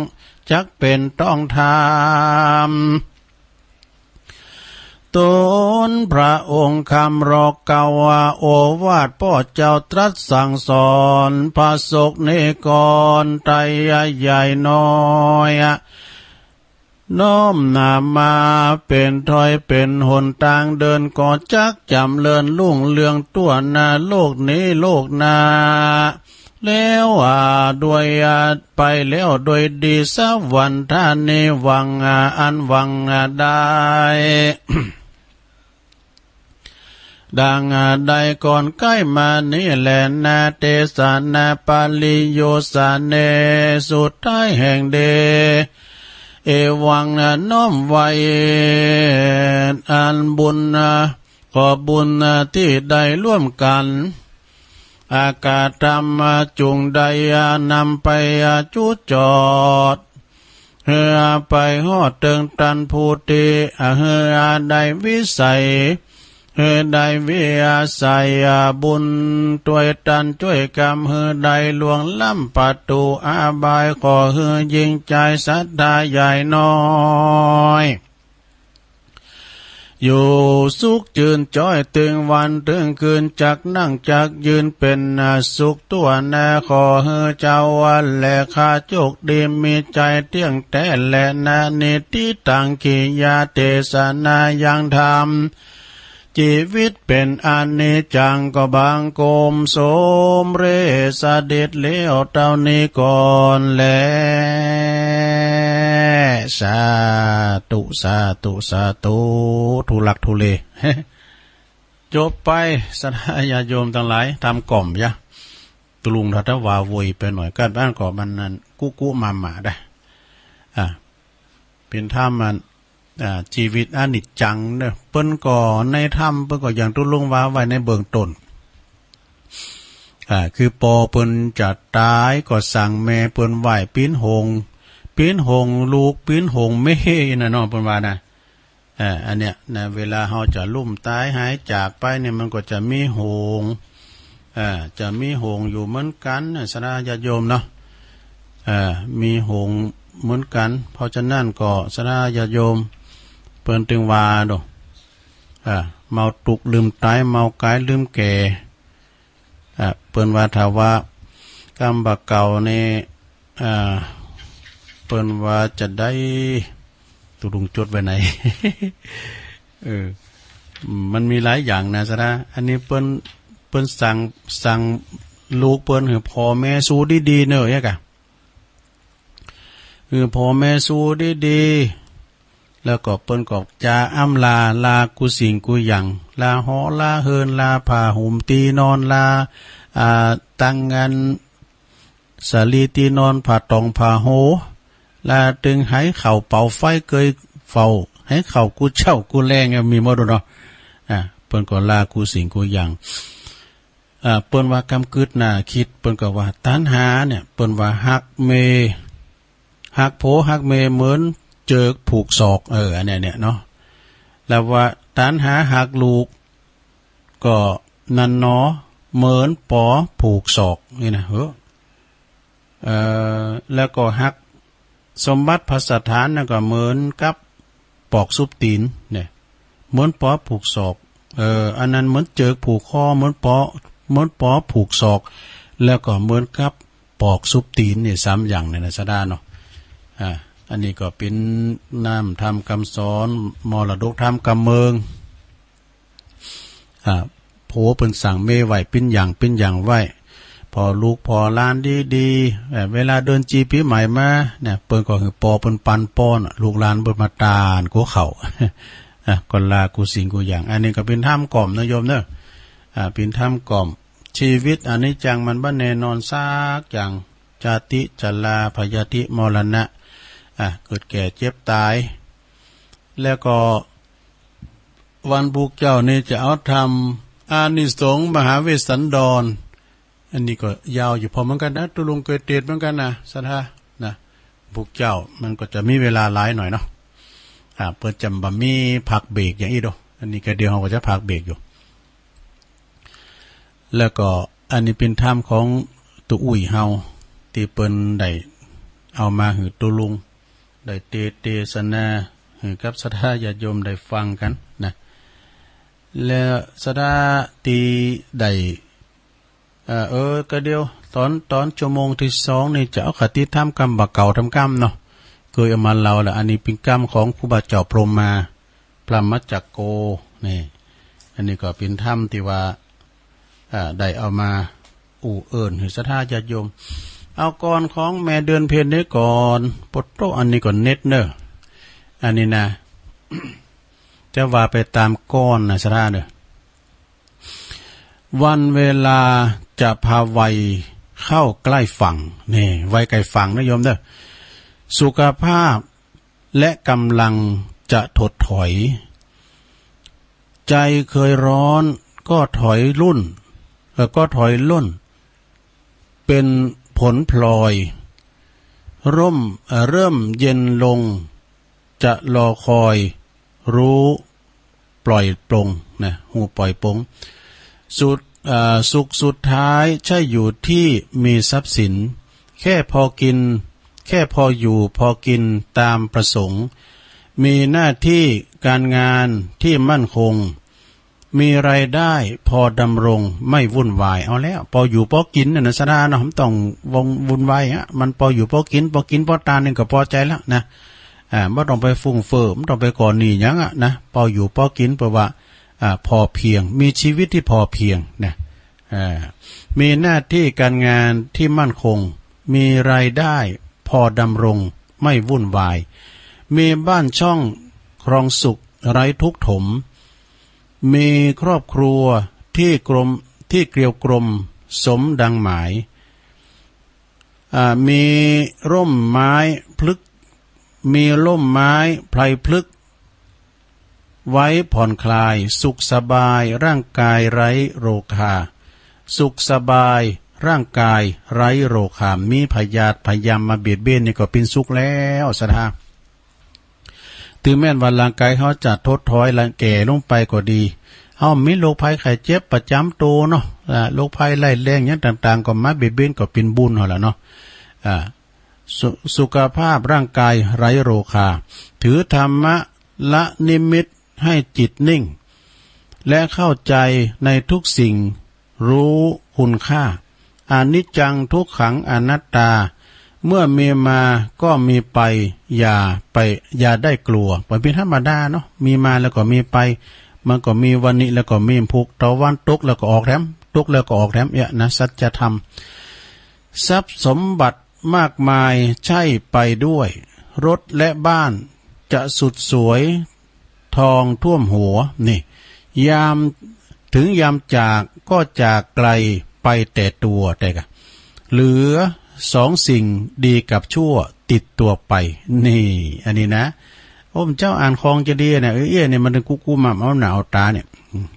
จักเป๋นต้องทำ ตนพระองค์คำรอกเกล่าวว่า โอวาทป้อเจ้าตรัสสั่งสอนพระสกนิกรไตรยายน้อย น้อมนำมาเป๋นถ้อยเป๋นหนตางเดิน ก็จักจ๋ำเริญรุ่งเรืองทั่วหน้าโลกนี้โลกหน้า แล้ว อ่า ด้วย อ่า ไปแล้วโดยดี สวรรค์ธานีหวัง อ่า อันหวัง อ่า ได้ ดัง อ่า ได้ก่อนใก้มานี้แลนา เตสนาปริโยสเน สุดท้ายแห่งเด เอวัง อ่า น้อมไว้ อันบุญ อ่า ขอบุญ อ่า ตี้ได้ร่วมกั๋น อากาธรรม อ่า จุ่งได้ อ่า นำไป อ่า จุดจอด หื้อไปฮอดเถิงตันผู้ตี้ อ่า หื้อได้วิสัย หื้อได้วิอาศัย อ่า บุญตวยตันจ้วยกำ หื้อได้ล่วงล้ำประตู๋อบาย ขอหื้อญิงจายศรัทธาใหญ่น้อย อยู่สุขจื้นจ้อยเถิงวันเถิงคืน จักนั่งจักยืนเป๋นสุขทั่วหน้า ขอหื้อเจ้าแลข้าโจคดี มีใจ๋เตี้ยงแต๊แลนา นิตถิตัง กิริยาเตสนายังธรรม จีวิตเป๋นอนิจจัง ก็บังคมสมเร็จเสด็จแล้วเต้านี้ก่อนแล สาธุ สาธุ สาธุ ทุลักทุเล จบไป ศรัทธาญาติโยมตังหลาย ทำกล่อมยะ ตุลุงถ้าว่าโวยไปหน่อย กั๋นบ้านก็มันนั่น กุกุมามาได้ อ่า เป๋นธรรมอัน อ่า จีวิตอนิจจังเนาะ เปิ้นก็ในธรรมเปิ้นก็อย่างตุลุงว่าไว้ในเบื้องต้น อ่า คือปอเปิ้นจะต๋ายก็สั่งแม่เปิ้นไหว้ เป๋นห่วง เป๋นห่วงลูก เป๋นห่วงแม่น่ะเนาะ เปิ้นว่านะ อ่า อันเนี้ยนะ เวลาเฮาจะล้มต๋ายหายจากไปเนี่ย มันก็จะมีห่วง อ่า จะมีห่วงอยู่เหมือนกั๋นนะ ศรัทธาญาติโยมเนาะ อ่า มีห่วงเหมือนกั๋น เพราะฉะนั้นก็ ศรัทธาญาติโยม เปิ้นตึงว่าโด อ่า เมาตุ๊กข์ลืมต๋าย เมากายลืมแก่ อ่า เปิ้นว่าถ้าว่ากำบ่าเก่านี่ อ่า เปิ้นว่าจะได้ ตุลุงจดไว้ไหน เออ มันมีหลายอย่างนะ ศรัทธา อันนี้เปิ้น เปิ้นสั่ง สั่งลูกเปิ้นหื้อผ่อแม่ซูดีๆ เนาะ เอ๊ะกะ หื้อผ่อแม่ซูดีๆ แล้วก็เปิ้นก็จะอำลา ลากู้สิ่งกู้อย่าง ลาหอ ลาเฮือน ลาผ้าห่มตี้นอน ลา อ่า ตังอัน สาลีตี้นอน ผ้าตอง ผ้าโฮ ลาตึงไหข้าวเป่าไฟเกยเฝ้า ไหข้าวกู้เจ๊ากู้แลง มีหมดเนาะ อ่า เปิ้นก็ลากู้สิ่งกู้อย่าง อ่า เปิ้นว่ากำกึ๊ดหน้าคิด เปิ้นก็ว่าตัณหาเนี่ย เปิ้นว่าฮักเมย์ ฮักผัวฮักเมย์เหมือนเจิกผูกศอก เออ อันเนี้ยเนี่ยเนาะ แล้วว่าตัณหาฮักลูก ก็นั้นหนอ เหมือนปอผูกศอก นี่นะ เฮ้อ เอ่อ แล้วก็ฮักสมบัติภัสสถานนั่นก็เหมือนกับปอกซุบตี๋นเนี่ย เหมือนปอผูกศอก เอ่อ อันนั้นเหมือนเจิกผูกคอ เหมือนปอ เหมือนปอผูกศอก แล้วก็เหมือนกับปอกซุบตี๋นเนี่ย สามอย่างเนี่ยนะ ศรัทธาเนาะ อ่า อันนี้ก็เป๋นน้ำธรรมกำสอน มรดกธรรมกำเมิง อ่า ผัวเปิ้นสั่งเมย์ไหว้ เป๋นอย่างเป๋นอย่างไหว้ ผ่อลูกผ่อหลานดีๆ เอ่อ เวลาเดือนจีปีใหม่มาเนี่ย เปิ้นก็หื้อปอเปิ้นปันป้อน ลูกหลานเปิ้นมาตานกัวข้าว อ่ะ ก็ลากู้สิ่งกู้อย่าง อันนี้ก็เป๋นธรรมกล่อมนะโยมเนาะ อ่า เป๋นธรรมกล่อม จีวิตอนิจจัง มันบ่แน่นอนสักอย่าง จาติ จรา พยาธิ มรณะ อ่ะ เกิดแก่เจ็บต๋าย แล้วก็ วันพูกเจ้านี่จะเอาธรรม อานิสงส์มหาเวสสันดร อันนี้ก็ยาวอยู่พอเหมือนกั๋นนะ ตุลุงเกยเตสน์เหมือนกั๋นนะ ศรัทธานะ พูกเจ้ามันก็จะมีเวลาหลายหน่อยเนาะ อ่า เปิ้นจะบ่มีพักเบรกอย่างอี้ดอก อันนี้ก็เดี๋ยวเฮาก็จะพักเบรกอยู่ แล้วก็อันนี้เป๋นธรรมของตุ๊อุ้ยเฮา ตี้เปิ้นได้เอามาหื้อตุลุง ได้เตสน์เตสนาหื้อกับศรัทธาญาติโยมได้ฟังกั๋นนะ และศรัทธาตี้ได้ เอ่อ เออ ก็เดี๋ยว ต๋อน ต๋อนชั่วโมงตี้สองนี่จะเอาคติธรรมกำบ่าเก่าทำกำเนาะ เกยเอามาเล่าละ อันนี้เป๋นกำของครูบาเจ้าพรหมมา พรหมจักโก นี่ อันนี้ก็เป๋นธรรมตี้ว่า อ่า ได้เอามาอู้เอิ้นหื้อศรัทธาญาติโยม เอาก่อนของแม่เดือนเพ็ญนี้ก่อน ปะโต๊ะ อันนี้ก็เน็ตเนาะ อันนี้นะ จะว่าไปต๋ามก่อนนะ ศรัทธาเนาะ วันเวลาจะพาวัยเข้าใกล้ฝั่ง นี่ วัยใกล้ฝั่งนะโยมเนาะ สุขภาพและกำลังจะถดถอย ใจเคยร้อนก็ถอยลุ่น เอ่อ ก็ถอยล่น เป๋นผลพลอย ร่ม เอ่อ เริ่มเย็นลง จะรอคอย รู้ปล่อยปลงนะ ฮู้ปล่อยปลง สุด อ่า สุขสุดท้ายใช่อยู่ที่มีทรัพย์สิน แค่พอกิน แค่พออยู่พอกินตามประสงค์ มีหน้าที่การงานที่มั่นคง มีรายได้พอดำรงไม่วุ่นวาย เอาแล้ว ปออยู่ปอกิ๋นน่ะนะ ศรัทธาเนาะ บ่ต้องวง วุ่นวายอะ มันปออยู่ปอกิ๋น ปอกิ๋นปอตานนี่ก็ปอใจ๋แล้วนะ อ่า บ่ต้องไปฟุ่มเฟือย บ่ต้องไปก่อหนี้หยังอะนะ ปออยู่ปอกิ๋น เปิ้นว่า อ่า พอเพียง มีชีวิตตี้พอเพียงนะ อ่า มีหน้าที่การงานที่มั่นคง มีรายได้พอดำรงไม่วุ่นวาย มีบ้านช่องครองสุขไร้ทุกข์ถม มีครอบครัวตี้กลม ตี้เกลียวกลมสมดังหมาย อ่า มีร่มไม้พฤกษ์ มีร่มไม้ไพรพฤกษ์ ไว้ผ่อนคลาย สุขสบายร่างกายไร้โรคา สุขสบายร่างกายไร้โรคา บ่มีพยาธิพยายามมาเบียดเบียนนี่ก็เป๋นสุขแล้วศรัทธา ถึงแม้นว่าร่างกายเฮาจะถดถอยละแก่ลงไปก็ดี เฮามีโรคภัยไข้เจ็บประจ๋ำตั๋วเนาะ อ่า โรคภัยร้ายแรงหยังต่างๆ ก็มาเบียดเบียนก็เป๋นบุญเฮาละเนาะ อ่า สุ- สุขภาพร่างกายไร้โรคา ถือธรรมละนิมิตให้จิตนิ่ง และเข้าใจในทุกสิ่ง รู้คุณค่า อนิจจังทุกขังอนัตตา เมื่อมีมาก็มีไป อย่าไป อย่าได้กลัว บ่เป๋นธรรมดาเนาะ มีมาแล้วก็มีไป มันก็มีวันนี้แล้วก็มีพรุ่ง ตะวันตกแล้วก็ออกแถม ตกแล้วก็ออกแถม เอี้ยนะ สัจธรรม ทรัพย์สมบัติมากมายใช่ไปด้วย รถและบ้านจะสุดสวย ทองท่วมหัว นี่ ยาม ถึงยามจากก็จากไกลไปแต่ตัว แต่กะ เหลือสองสิ่งดีกับชั่วติดตัวไป นี่ อันนี้นะ โอ้ เจ้าอ่านคล่องจะดีนะ เออ เอี้ยนี่มันตึงกู้ๆ มาเอาหน้าเอาต๋าเนี่ย อืม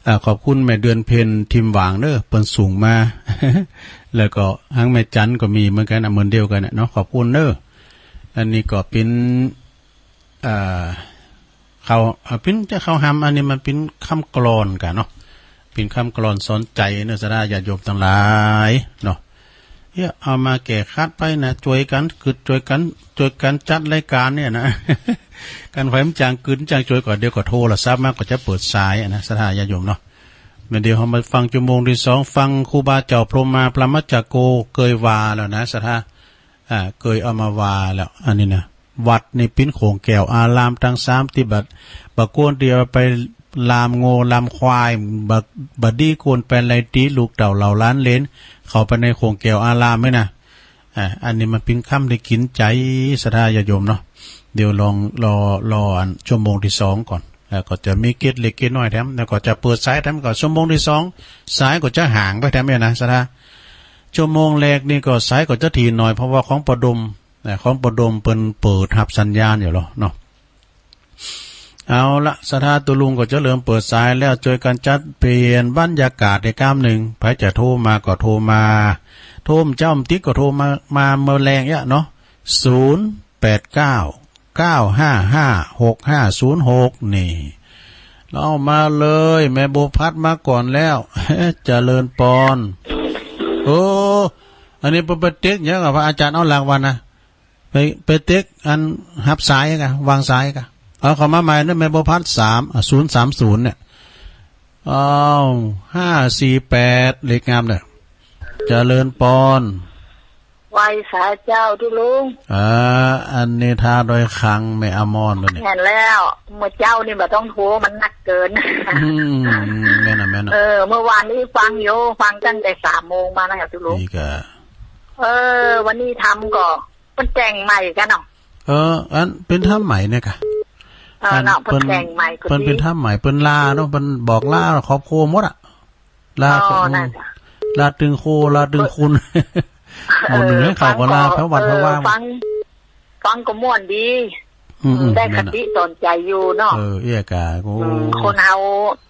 อ่า ขอบคุณแม่เดือนเพ็ญทิมหวางเด้อ เปิ้นส่งมา แล้วก็หั้งแม่จันก็มีเหมือนกั๋นนะ เหมือนเดียวกั๋นนะเนาะ ขอบคุณเด้อ อันนี้ก็เป๋น อ่า เขา อ่า เป๋นจะเขาหำ อันนี้มันเป๋นกำกลอนกะเนาะ เป๋นกำกลอนสอนใจ๋เนาะ ศรัทธาญาติโยมตังหลายเนาะ เอี้ย เอามาแก้ขัดไปนะ จ้วยกั๋นกึ๊ด จ้วยกั๋น จ้วยกั๋นจัดรายก๋านเนี่ยนะ กันไผมันจ้างกึ๊ดจ้างจ้วยก็เดี๋ยวก็โทรศัพท์มาก็จะเปิดสายอะนะ ศรัทธาญาติโยมเนาะ เดี๋ยวเฮามาฟังชั่วโมงตี้สอง ฟังครูบาเจ้าพรหมมาพรหมจักโกเกยว่าแล้วนะ ศรัทธา อ่า เกยเอามาว่าแล้ว อันนี้นะ วัดนี่เป๋นโข่งแก้วอารามตังสามตี้บ่า บ่าก้นตี้เอาไปลามงัวลามควาย บ่า บ่าดีควรไปไล่ตี๋ลูกเต้าเหล่าหลานเหลน เข้าไปในโข่งแก้วอารามนี่นะ อ่า อันนี้มันเป๋นกำตี้กิ๋นใจ๋ ศรัทธาญาติโยมเนาะ เดี๋ยวลองรอ รออันชั่วโมงตี้สองก่อน แล้วก็จะมีเกร็ดเล็กเกร็ดน้อยแถม แล้วก็จะเปิดสายแถม ก็ชั่วโมงตี้สอง สายก็จะห่างไปแถมเนี่ยนะ ศรัทธา ชั่วโมงแรกนี่ก็สายก็จะถี่หน่อย เพราะว่าของป้อดม นะ ของป้อดมเปิ้นเปิดฮับสัญญาณอยู่แล้วเนาะ เอาละ ศรัทธาตุ๊ลุงก็จะเริ่มเปิดสายแล้ว จ้วยกั๋นจัดเปลี่ยนบรรยากาศในกำนึ่ง ใผจะโทรมาก็โทรมา โทรเมื่อเจ๊าบ่ติดก็โทรมา มาเมื่อแลงเอี้ยเนาะ ศูนย์แปดเก้า เก้าห้าห้า หกห้าศูนย์หก นี่ เอามาเลย แม่บัวพัดมาก่อนแล้ว เจริญปอน โอ้ อันนี้เปิ้นไปเต๊กหยังอะ พระอาจารย์เอาหลักวันนะ ไป ไปเต๊กอันฮับสายกะ วางสายกะ เอาเข้ามาใหม่นะ แม่บัวพัด สาม อ่ะ ศูนย์สามศูนย์ เนี่ย อ้าว ห้าสี่แปด เลขงามเน่อ เจริญปอน ไหว้สาเจ้าตุ๊ลุง อ่า อันนี้ท่าดอยคำ แม่อมรเลยเนี่ย แม่นแล้ว เมื่อเจ๊านี่บ่ต้องโทร มันนักเกิน อืม แม่นอะ แม่นอะ เออ เมื่อวานนี้ฟังอยู่ ฟังตั้งแต่สามโมงมานะครับตุ๊ลุง นี่กะ เออ วันนี้ธรรมก็ เปิ้นแต่งใหม่กั๋นเนาะ เออ อันเป๋นธรรมใหม่เนี่ยกะ เออ อัน เนาะ เปิ้น เปิ้นแต่งใหม่ เปิ้นเป๋นธรรมใหม่ เปิ้นลาเนาะ เปิ้นบอกลาครอบครัวหมดอะ ลา อ๋อ อืม นั่นจ้ะ ลาตึงโค ลาตึงคุณ เออ หมู่เหนือเขาก็ลา ฟังก็ แผววัด เออ แผววา ฟัง ฟังก็ม่วนดี อืม อืม ได้คติสอนใจ๋อยู่เนาะ แม่นอะ เออ เอี้ยกะ โอ้ อืม คนเฮา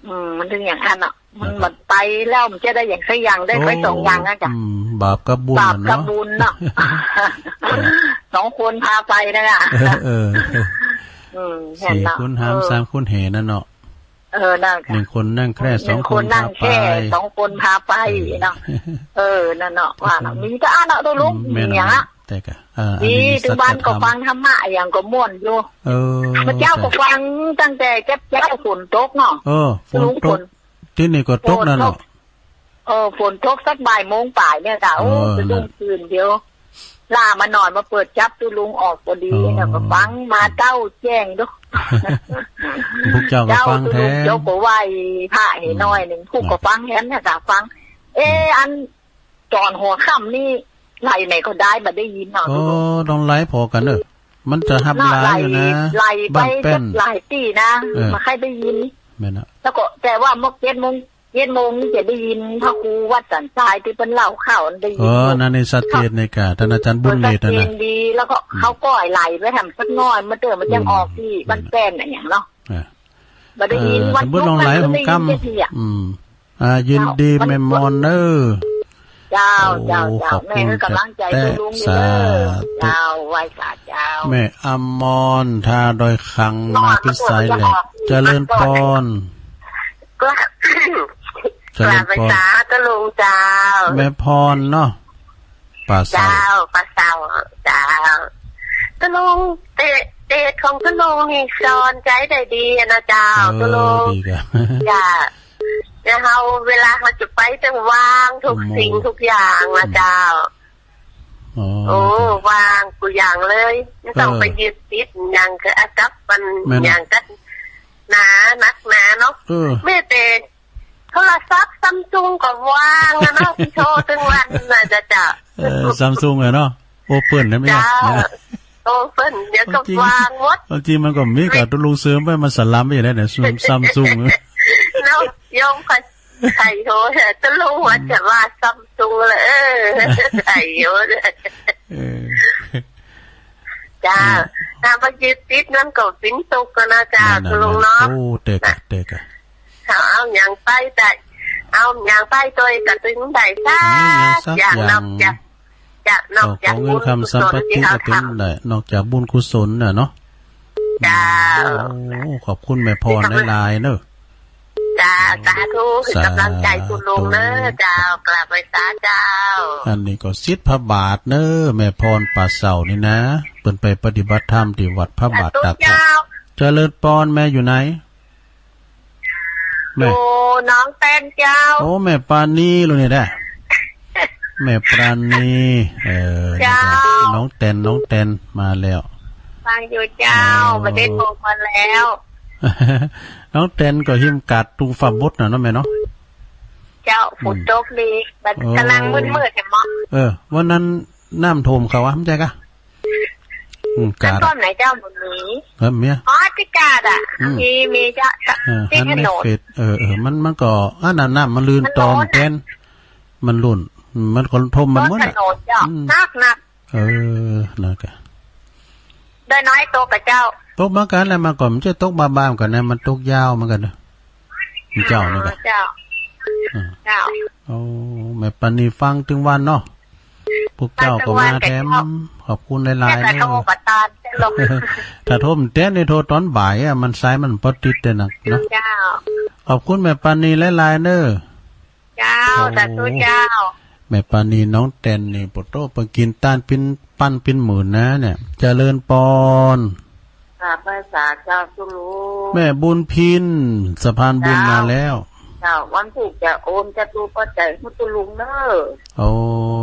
อืม มันถึงอย่างนั้นเนาะ มัน แล้วก็ บ่ไปแล้วมันจะได้อย่างสักอย่าง ได้ไปสองอย่างนะจ๊ะ อืม บาปกับบุญ บาปกับบุญเนาะ เนาะ เออ สองคนพาไปนะจ๊ะ เออ เออ อืม สี่ เห็นเนาะ คูณหาม เออ สาม คูณแห่นั่นเนาะ เออ นั่นจ้ะ หนึ่งคนนั่งแคร่ หนึ่งคนนั่งแคร่ สองคนพาไป สองคนพาไป เออ เนาะ เออ นั่นเนาะ ว่าเนาะ อืม มีแต่อันเนาะตุ๊ลุง อืม แม่น มีอย่างละ แต่กะ เออ อันนี้ นี่ มี ตุ๊ลุง สัจธรรม บ้านก็ฟังธรรมะอย่างก็ม่วนอยู่ เออ เมื่อเจ๊าก็ฟังตั้งแต่เจ๊าฝนตกเนาะ เออ ฝนตก ตุ๊ลุง ฝน ตี้นี่ก็ตกนั่นเนาะ ฝนตก เออ ฝนตกสักบ่ายโมงปลายเนี่ยจ้ะ โอ้ เออ สะดุ้ง นั่น ตื่นเดี๋ยว ล่ามาหน่อยมาเปิดจั๊บตุ๊ลุงออกพอดี อ๋อ แล้วก็ฟังมาเต้าแจ้งดู พวกเจ้าก็ฟังแทน เจ้าตุ๊ลุงเจ้าก็ไหว้พระให้หน่อยนึ่ง อืม ผู้ก็ฟังแทนนะจ๊ะ ฟัง เออ อืม อัน ต๋อนหัวค่ำนี่ไลฟ์ไหนก็ได้ บ่ได้ยินเนาะ โอ้ ตุ๊ลุง ต้องไลฟ์ผ่อกั๋นเน่อ มันจะฮับหลายอยู่นะ เนาะ ไหล ไหลไป บ้านแป้น หลายตี้นะ เออ บ่ใค่ได้ยิน แม่นอะ แล้วก็ แต่ว่าเมื่อเจ็ดโมง เจ็ดโมงนี่จะได้ยินพระครูวัดสันทรายตี้เปิ้นเล่าข่าว ได้ยิน เออ อยู่ นั่นนี่ชัดเจนเลยก่ะ ท่านอาจารย์บุญเดช เออ ชัดเจน น่ะนะ ดี แล้วก็ อืม เขาก็ไหลไปแถมสักหน้อย เมื่อเติมมันยัง อืม ออกตี้ อืม บ้านแป้นน่ะอย่างเนาะ อ่ะ บ่ได้ยิน เออ วัด สมมุติลองไหล พุธมันก็ได้ยิน ผมกำ เสียทีอะ อืม อ่า ยินดี เจ้า แม่มอนเน่อ เจ้า โอ้ เจ้า เจ้า ขอบคุณ แม่ก็กำลังใจ๋ แต๊ะ ตุ๊ลุงอยู่เน่อ สาธุ เจ้า ไหว้สาเจ้า แม่อมร ท่าดอยคำ มาปิดสายแหละ เจริญปอน ก็ เจริญปอน กราบไหว้สาตุ๊ลุงเจ้า แม่พรเนาะ ป่าเศร้า เจ้า ป่าเศร้า เจ้า ตุ๊ลุง เต เตสของตุ๊ลุงนี่สอนใจ๋ได้ดีอะนะเจ้า เออ ตุ๊ลุง ดีก่ะ จ้ะ แล้วเฮา เวลาเฮาจะไปต้องวางทุกสิ่ง อืม ทุกอย่างนะเจ้า อ๋อ โอ้ เจ้า วางกู้อย่างเลย บ่ต้อง เออ ไปยึดติดหยัง คืออากับมัน แม่น หยังกั๋นหนานักหนาเนาะ เออ แม้แต่ โทรศัพท์ซัมซุงก็วางอะเนาะ โทรตึงวันน่ะ เจ้า เจ้า เออ ซัมซุงอะเนาะ โอเปิ้นได้ไหม เจ้า นะ โอเปิ้น เดี๋ยวก็ บางที วางหมด บางทีมันก็มีก่ะ ตุ๊ลุงเสริมไป มันสลัมไปแล้วเนี่ย ซัม ซัมซุง เนาะ โยมก็ใส่โทร ตุ๊ลุงว่าจะว่าซัมซุงเลย เออ ใส่โทร เออ เจ้า อืม ถ้าบ่ยึดติดมันก็เป๋นตุ๊กข์กั๋นนะเจ้า นั่นน่ะ ตุ๊ลุงเนาะ โอ้ เต๊ะก่ะ เต๊ะก่ะ เขาเอาหยังไปได้ เอาหยังไปโดยกระตึงได้สักอย่าง อืม สักอย่าง นอกจาก จะ นอกจาก ข้าวของเงินคำสัมปติก็เป๋นได้ บุญกุศลตี้เขาทำ นอกจากบุญกุศลน่ะเนาะ เจ้า โอ้ ขอบคุณแม่พรหลายๆ เน่อ เจ้า สาธุ สาธุ เป๋นก๋ำลังใจ๋ตุ๊ลุงเน่อ เจ้า กราบไหว้สาเจ้า อันนี้ก็ศิษย์พระบาทเน่อ แม่พรป่าเศร้านี่นะ เปิ้นไปปฏิบัติธรรมตี้วัดพระบาทตากผ้า สาธุเจ้า เจริญปอน แม่อยู่ไหน แม่ อยู่หนองแตนเจ้า โอ้ แม่ปราณีลูกนี่แหละ แม่ปราณี เออ เจ้า นี่ก็หนองแตน หนองแตนมาแล้ว ฟังอยู่เจ้า อ๋อ บ่ได้โทรมาแล้ว หนองแตนก็ฮิมกาดตุงฟ้าบดน่ะเนาะแม่เนาะ เจ้า อืม ฝนตกดี บัด โอ้ ก๋ำลังมืดๆ แหมเนาะ เออ วันนั้นน้ำท่วมเขาอะ บ่ใจ้ก่ะ อืม กาด น้ำท่วมไหนเจ้า บ่มี เออ เมีย อ๋อ ตี้กาดอะ อืม มี มีเจ้า เออ ตี้ หันใน ถนน เฟซ เออ เออ มัน มันก็ อันนั้นน้ำมันลื่น มัน ตอม ล้นอะ แตน มันล้น มันก็ท่วมมัน ล้น หมด ถ อะ นนเจ้า อืม หนักๆ เออ นั่นก่ะ ได้น้อยตกก่ะเจ้า ตกเหมือนกั๋นแหละ มันก็บ่ใจ้ตกบ้าๆ เหมือนกั๋นนะ มันตกยาวเหมือนกั๋นนะเจ้า นี่ก่ะ เจ้า อ่า เจ้า โอ้ แม่ปราณีฟังตึงวันเนาะ พวกเจ้าก็มาแถม ฟังตึงวันก่ะเจ้า ขอบคุณหลายๆ เน่อ เจ้าก็โทรประตานเจ้าลง ถ้าโทรมันเต๊ะนี่ โทรต๋อนบ่ายอะ มันสายมันบ่ติดเต๊ะนักเนาะ เจ้า ขอบคุณแม่ปราณีหลายๆ เน่อ เจ้า โอ้ สาธุเจ้า แม่ปราณีหนองแตนนี่ โปะโต้ เปิ้นกิ๋นต้านปิ้น ปั้นปิ้นหมื่นนะเนี่ย เจริญปอน กราบไหว้สาเจ้าตุ๊ลุง แม่บุญพิน สะพานบุญมาแล้ว เจ้า วันพุธจะโอนจตุปัจจัยหื้อตุ๊ลุงเน่อ โอ้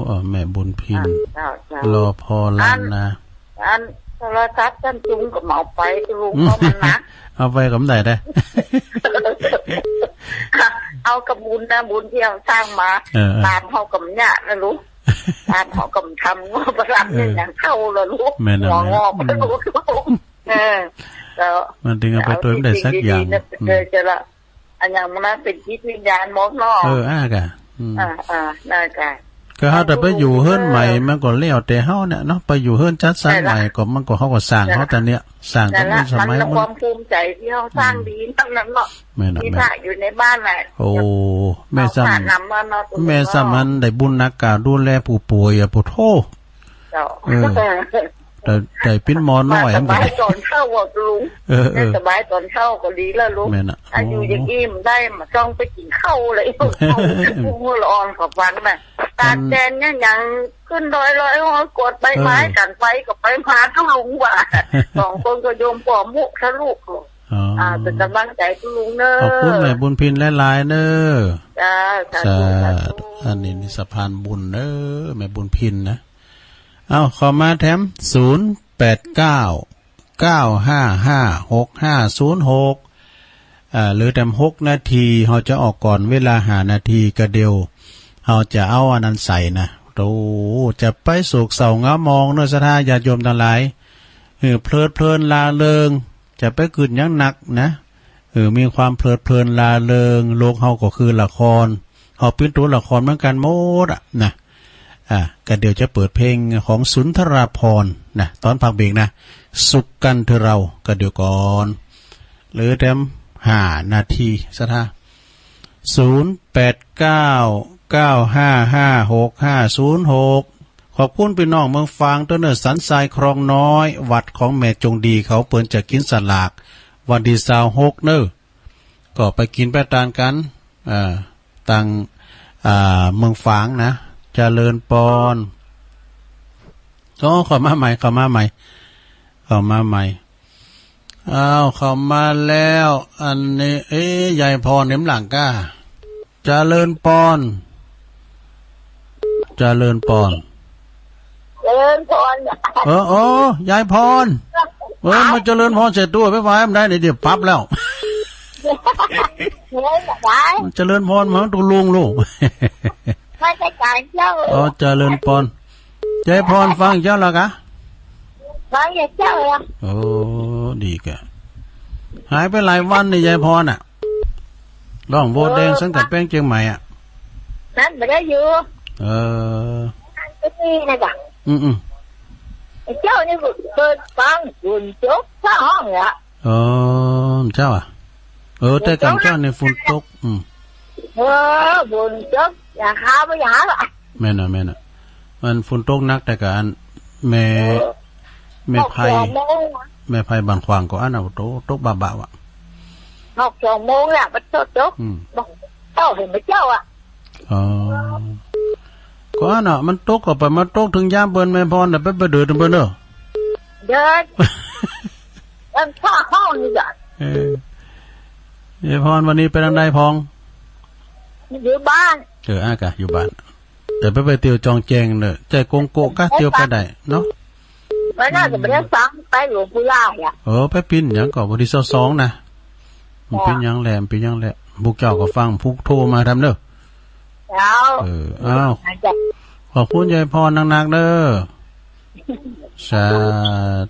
เออ แม่บุญพิน เจ้า เจ้า รอพอล้านนา อัน อันโทรศัพท์ซัมซุงก็บ่เอาไปตุ๊ลุง อืม เพราะมันหนัก เอาไปก็บ่ได้เต๊ะ เอากับบุญนะ บุญตี้เฮาสร้างมา เออ เออ ต๋ามเฮาก็บ่ยากนะลูก ต๋ามเฮาก็บ่ทำ งบประมาณ เออ นี่ยังเข้าละลูก แม่นอะ หัวงอก แม่นอะ ลูก เออ แล้ว มันตึงเอาไปตวยบ่ได้สักอย่าง เอาสิ่งดีๆนะ อืม เออ เจ้าละ อันอย่างมันเป๋นจิตวิญญาณหมดเนาะ เออ อ่ะก่ะ อืม อ่า อ่า นั่นก่ะ ก็เฮาแต่ไปอยู่เฮือนใหม่ มันก็แล้วแต่เฮาเนี่ยเนาะ ไปอยู่เฮือนจัดสรรใหม่ก็ มันก็ เฮาก็สร้างเฮาแต่เนี่ย สร้างก็ นั่นละ มีสมัย มันละ มัน ความภูมิใจตี้เฮาสร้าง อืม ดีนั่นน่ะเนาะ แม่นอะ มีพระอยู่ในบ้านน่ะ โอ้ แม่ซ้ำ เอาพระนำมาเนาะ แม่ซ้ำมันได้บุญนักก่ะ ดูแลผู้ป่วยอะ โอ้โธ่ เจ้า เออ ได้ ได้ปิ้นหมอน้อย มันสบายต๋อนเช้าอะลุง เออ เออ สบายต๋อนเช้าก็ดีแล้วลุง แม่นอะ อายุอย่างอี้บ่ได้มาต้องไปกิ๋นข้าวเลย ลุงละอ่อนกว่าฟังน่ะ ตาแดงเนี่ยยังขึ้นดอยลอยหอ กวาดใบไม้ เออ กั๋นไปก็ไปมาตุ๊ลุงว่า สองคนก็โยมปอมุทะลุ อ๋อ อ่า เป๋นก๋ำลังใจ๋ตุ๊ลุงเน่อ ขอบคุณแม่บุญพินหลายๆ เน่อ จ้า สาธุ สาธุ สาธุ อันนี้นี่สะพานบุญเน่อ แม่บุญพินนะ เอ้า เข้ามาแถม ศูนย์แปดเก้า เก้าห้าห้า หกห้าศูนย์หก อ่า เหลือแถมหกนาที เฮาจะออกก่อนเวลาห้านาที กะเดี่ยวเฮาจะเอาอันนั้นใส่นะ โอ้ จะไปโศกเศร้าเหงามองเน่อ ศรัทธาญาติโยมตังหลาย หื้อเพลิดเพลินร่าเริง จะไปกึ๊ดหยังนักนะ เออ มีความเพลิดเพลินร่าเริง โลกเฮาก็คือละคร เฮาเป๋นตั๋วละครเหมือนกั๋นหมดอะนะ อ่ะ ก็เดี๋ยวจะเปิดเพลงของสุนทราภรณ์นะ ต๋อนพักเบรกนะ สุขกั๋นเถอะเรา ก็เดี๋ยวก่อน เหลือแถมห้านาที ศรัทธา ศูนย์แปดเก้า เก้าห้าห้า หกห้าศูนย์หก ขอบคุณปี้น้องเมืองฝางเต๊อะเน่อ สันทรายคลองน้อย วัดของแม่จงดีเขา เปิ้นจะกิ๋นสลากวันตี้ซาวหกเน่อ ก็ไปกิ๋นไปตานกั๋น เอ่อ ตาง อ่า เมืองฝางนะ เจริญปอน อ๋อ เข้ามาใหม่ เข้ามาใหม่ เข้ามาใหม่ อ้าว เข้ามาแล้ว อันนี้ เอ๊ะ ยายพร เห็นหลังก้า เจริญปอน เจริญปอน เจริญปอน เออ โอ้ ยายพร เออ มาเจริญปอนเสร็จตัวไปไหว้มันได้ เดี๋ยวปรับแล้ว เฮ้ย ยาย มาเจริญปอนมาตัวลุงลูก ไม่ใช่การเจ้า อ๋อ เจริญปอน ยายพรฟังเจ้าแล้วกะ ฟังเจ้าแล้ว โอ้ ดีกะ หายไปหลายวันนี่ยายพรอะ ร้องโบสถ์แดงสังกัดแป้งเจียงใหม่อะ นั่นบ่ได้อยู่ เออ นั่นก็นี่นะจ๊ะ อืมๆ ไอ้เจ้านี่เปิดฟังฝนตกฟ้าฮ้องเนี่ย อ๋อ เจ้าอะ เออ แต่ก่อนเจ้านี่ฝนตก อืม เออ ฝนตก อย่าหาบ่อย่าหาละ แม่นอะ แม่นอะ มันฝนตกหนักแต่ก่อน แม่ เออ แม่ไพ ตกสองโมงนะ แม่ไพบ้านขวางก็อั้นน่ะ ตก ตกบะๆ ว่ะ ตกสองโมงแหละ มันตก ตก อืม บอกเจ้าเห็นไหมเจ้าอะ อ๋อ ก็อั้นน่ะ มันตกก็ไป มันตกเถิงยามเปิ้นแม่พรน่ะ ไป ไปเดินเถิงเปิ้นเด้อ เดิน เอิ้นฟ้าฮ้องนี่จ้ะ เออ ยายพรวันนี้ไปตางใดพ่อง อยู่บ้าน เออ อ้ากะ อยู่บ้าน แต่ไป ไปเตียวจองแจ้งเน่อ ใจ้กงโกะกะ เตียวไปได้เนาะ ไปน่าจะไปได้ฟัง ไปหลวงปู่ล่าอ่ะ เออ ไปปิ้นหยังก็วันตี้ซาวสองนะ มันปิ้นหยังแหละ มันปิ้นหยังแหละ พวกเจ้าก็ฟัง พวกโทรมาทำเน่อ เจ้า เออ อ้าว ขอบคุณยายพรนักๆ เน่อ สา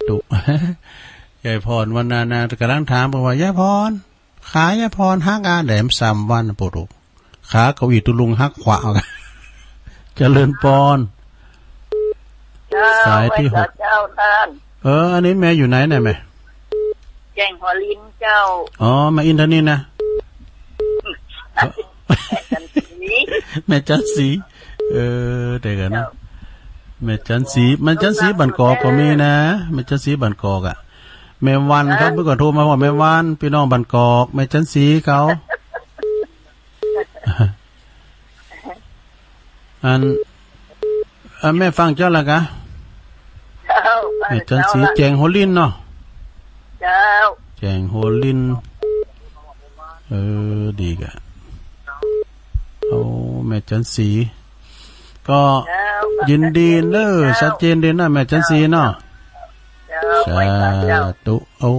ธุ ยายพรวันนานา ก่ำลังถามบอกว่า ยายพร ขายายพรหักอาแหลมสามวัน ปวดอก ขาเก้าอี้ตุ๊ลุงหักขวาเอา เจริญปอน เจ้า สายตี้หก ไหว้เจ้า เจ้าต้าน เออ อันนี้แม่อยู่ไหนเนี่ยแม่ แจ้งหัวลินเจ้า อ๋อ แม่อินทนิลนะ แม่จันสี แม่จันสี เออ เดี๋ยวก่อนนะ เจ้า แม่จันสี แม่จันสีบ้านกอกก็มีนะ แม่จันสีบ้านกอกอะ แม่วันครับ เออ เปิ้นก็โทรมาว่าแม่วัน ปี้น้องบ้านกอก แม่จันสีเขา อัน อันแม่ฟังเจ้าละกะ เจ้า แม่จันสี เจ้าละ แจ้งหัวลินเนาะ เจ้า แจ้งหัวลิน เออ ดีกะ โอ้ แม่จันสี ก็ เจ้า ยินดีเน่อ ชัดเจนดีนะ แม่จันสีเนาะ เจ้า สาธุ ไหว้เจ้า โอ้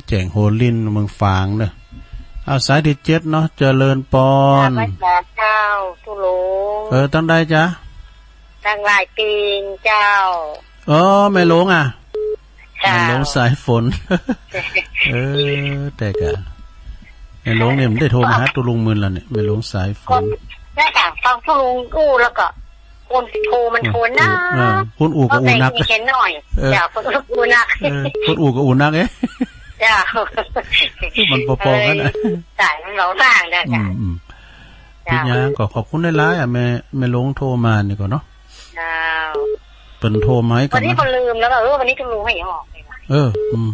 แจ้งหัวลินเมืองฝางเน่อ เอาสายตี้เจ็ดเนาะ เจริญปอน ไหว้เจ้าตุ๊ลุง เออ ตางใดจ๊ะ ตางหลายปีงเจ้า เออ แม่หลวงอะ เจ้า แม่หลวงสายฝน เออ แต่กะ แม่หลวงเนี่ยมันได้โทรมาหาตุ๊ลุงมื่นแล้วเนี่ย แม่หลวงสายฝน ก็ได้ค่ะ ฟังตุ๊ลุงอู้แล้วก็ คนโทรมันโทรนัก เออ คนอู้ก็อู้นัก ก็แบ่งเขียนหน่อย เออ เจ้า คนอู้อู้นัก เออ คนอู้ก็อู้นักเอ๊ะ เจ้า มันปอๆ กั๋นนะ เอ้ย สายมันเบาบางนะ อื เจ้า ม อืม เจ้า เป็นหยังก็ขอบคุณหลายๆ อะ แม่ แม่หลวงโทรมานี่ก่อเนาะ เจ้า เปิ้นโทรมาให้กั๋น วันนี้ก็ลืมแล้วก็ เออ วันนี้ตุ๊ลุงให้ออกเลยว่ะ เออ อืม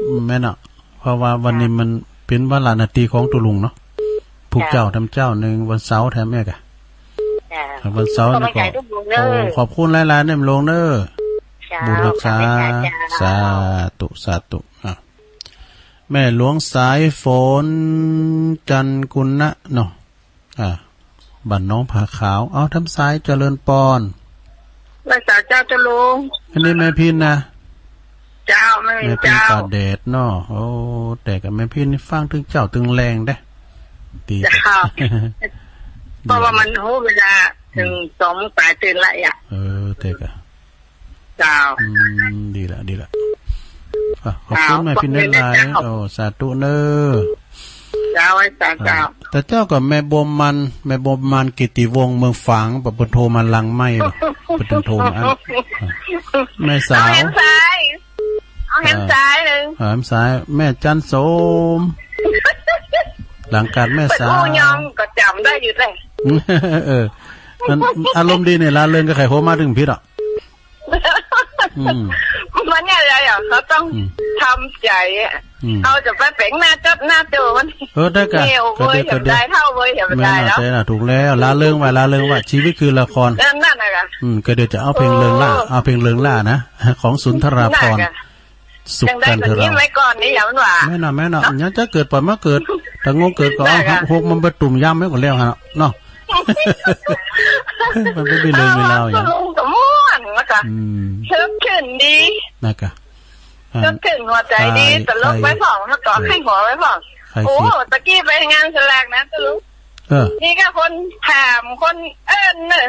อืม แม่นอะ เพราะว่าวันนี้มันเป๋นวาระหน้าตี้ของตุ๊ลุงเนาะ ผู้เจ้า เจ้า แถมเจ้านึ่ง วันเสาร์แถมแม่กะ เจ้า วันเสาร์นี่ก็ ก็มาใส่ตุ๊ลุงเน่อ โอ้ ขอบคุณหลายๆ เน่อหลวงเน่อ เจ้า บุญฮักษา ขอบคุณค่ะ เจ้า สาธุ สาธุ อ่ะ แม่หลวงสายฝน จันกุณะเนาะ อ่ะ บ้านหนองผาขาว เอา ทางสายเจริญปอน ไหว้สาเจ้าตุ๊ลุง อันนี้แม่พินนะ เจ้า แม่พิน แม่พิน เจ้า ป่าแดดเนาะ โอ้ แต่กะแม่พินนี่ฟังตึงเจ๊าตึงแลงเด้ ดี เจ้า เพราะว่ามันฮู้เวลา อืม เถิงสองโมงป๋ายตื่นละอ่ะ เออ แต่กะ เจ้า อืม ดีละ ดีละ อ่ะ ขอบคุณแม่พินได้หลาย เจ้า โอ้ สาธุเน่อ เจ้า ไว้สา เจ้า เจ้า แต่เจ้าก็แม่บัวมัน แม่บัวมันกิตติวงศ์เมืองฝาง บ่าเปิ้นโทรมาลังไม่หรอก เปิ้นโทรมาอัน แม่สาว เอาแหมสาย เอาแหมสายหนึ่ง อ่า แหมสาย แม่จันสม หลังก๋านแม่สาว โอ้ ยองก็จ๋ำได้อยู่แหละ เออ มันอารมณ์ดีเนี่ย ร่าเริงก็ใค่โฮมาตึงผิดอ่ะ อืม มันเนี่ยอะไรอ่ะ เขาต้อง อืม ทำใจ๋อ่ะ อืม เขาจะไปเป๋งหน้าจับหน้าโจมัน เออ ได้กะ เนี่ย โอ้ย ก็ดี อย่าไปได้เท่าเว้ย อย่าไปได้แล้ว แม่นน่ะ ถูกแล้ว ร่าเริงไว้ ร่าเริงไว้ ชีวิตคือละคร เออ นั่นน่ะค่ะ อืม ก็เดี๋ยวจะเอาเพลงเริงร่า เออ เอาเพลงเริงร่านะ ของสุนทราภรณ์ นั่นน่ะค่ะ สุขจันทรา ยังได้คนนี้ไว้ก่อนนี่ อย่ามันว่า แม่นน่ะ แม่นน่ะ เนาะ ยังจะเกิดปล่อยมาเกิด ถ้าง่วงเกิดก็เอา นั่นน่ะ หกมันไปตุ่มยำไว้ก่อนแล้วฮะเนาะ มันไม่มีเรื่องมีราวอย่าง เออ ก็ม่วนแล้วก็ อืม สดชื่นดี นะกะ อ่า สดชื่นหัวใจ๋ดี ใคร ตลกไว้พ่อง ใคร แล้วก็ให้หัวไว้พ่อง ใคร โอ้ คิด ตะกี้ไปงานสลากนะตะลุง เออ นี่ก็คนถาม คนเอิ้นเนอะ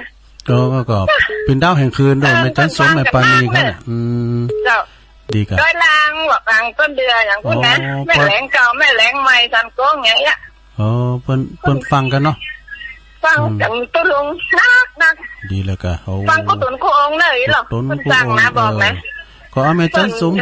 ก็ ก็ ก็เป๋นดาวแห่งคืนโดย เออ แม่จันสม แม่ปานี เปิ้นฟัง เขาเนี่ย อืม เจ้า ดีกะ ดอยลาง บอกลางต้นเดือนอย่างพู้นนะ อ๋อ แม่แหลงเก่า แม่แหลงใหม่ สันโก้งอย่างเงี้ย อ๋อ เปิ้น เปิ้นฟังกั๋นเนาะ ฟังกั๋น อืม ตุ๊ลุงนักนัก ดีแล้วกะ โอ้ ฟังกู้ต๋นกู้องค์เลยเหรอ กู้ต๋นกู้องค์ เปิ้นฟังนะ บอกนะ เออ ก็เอาแม่จันสม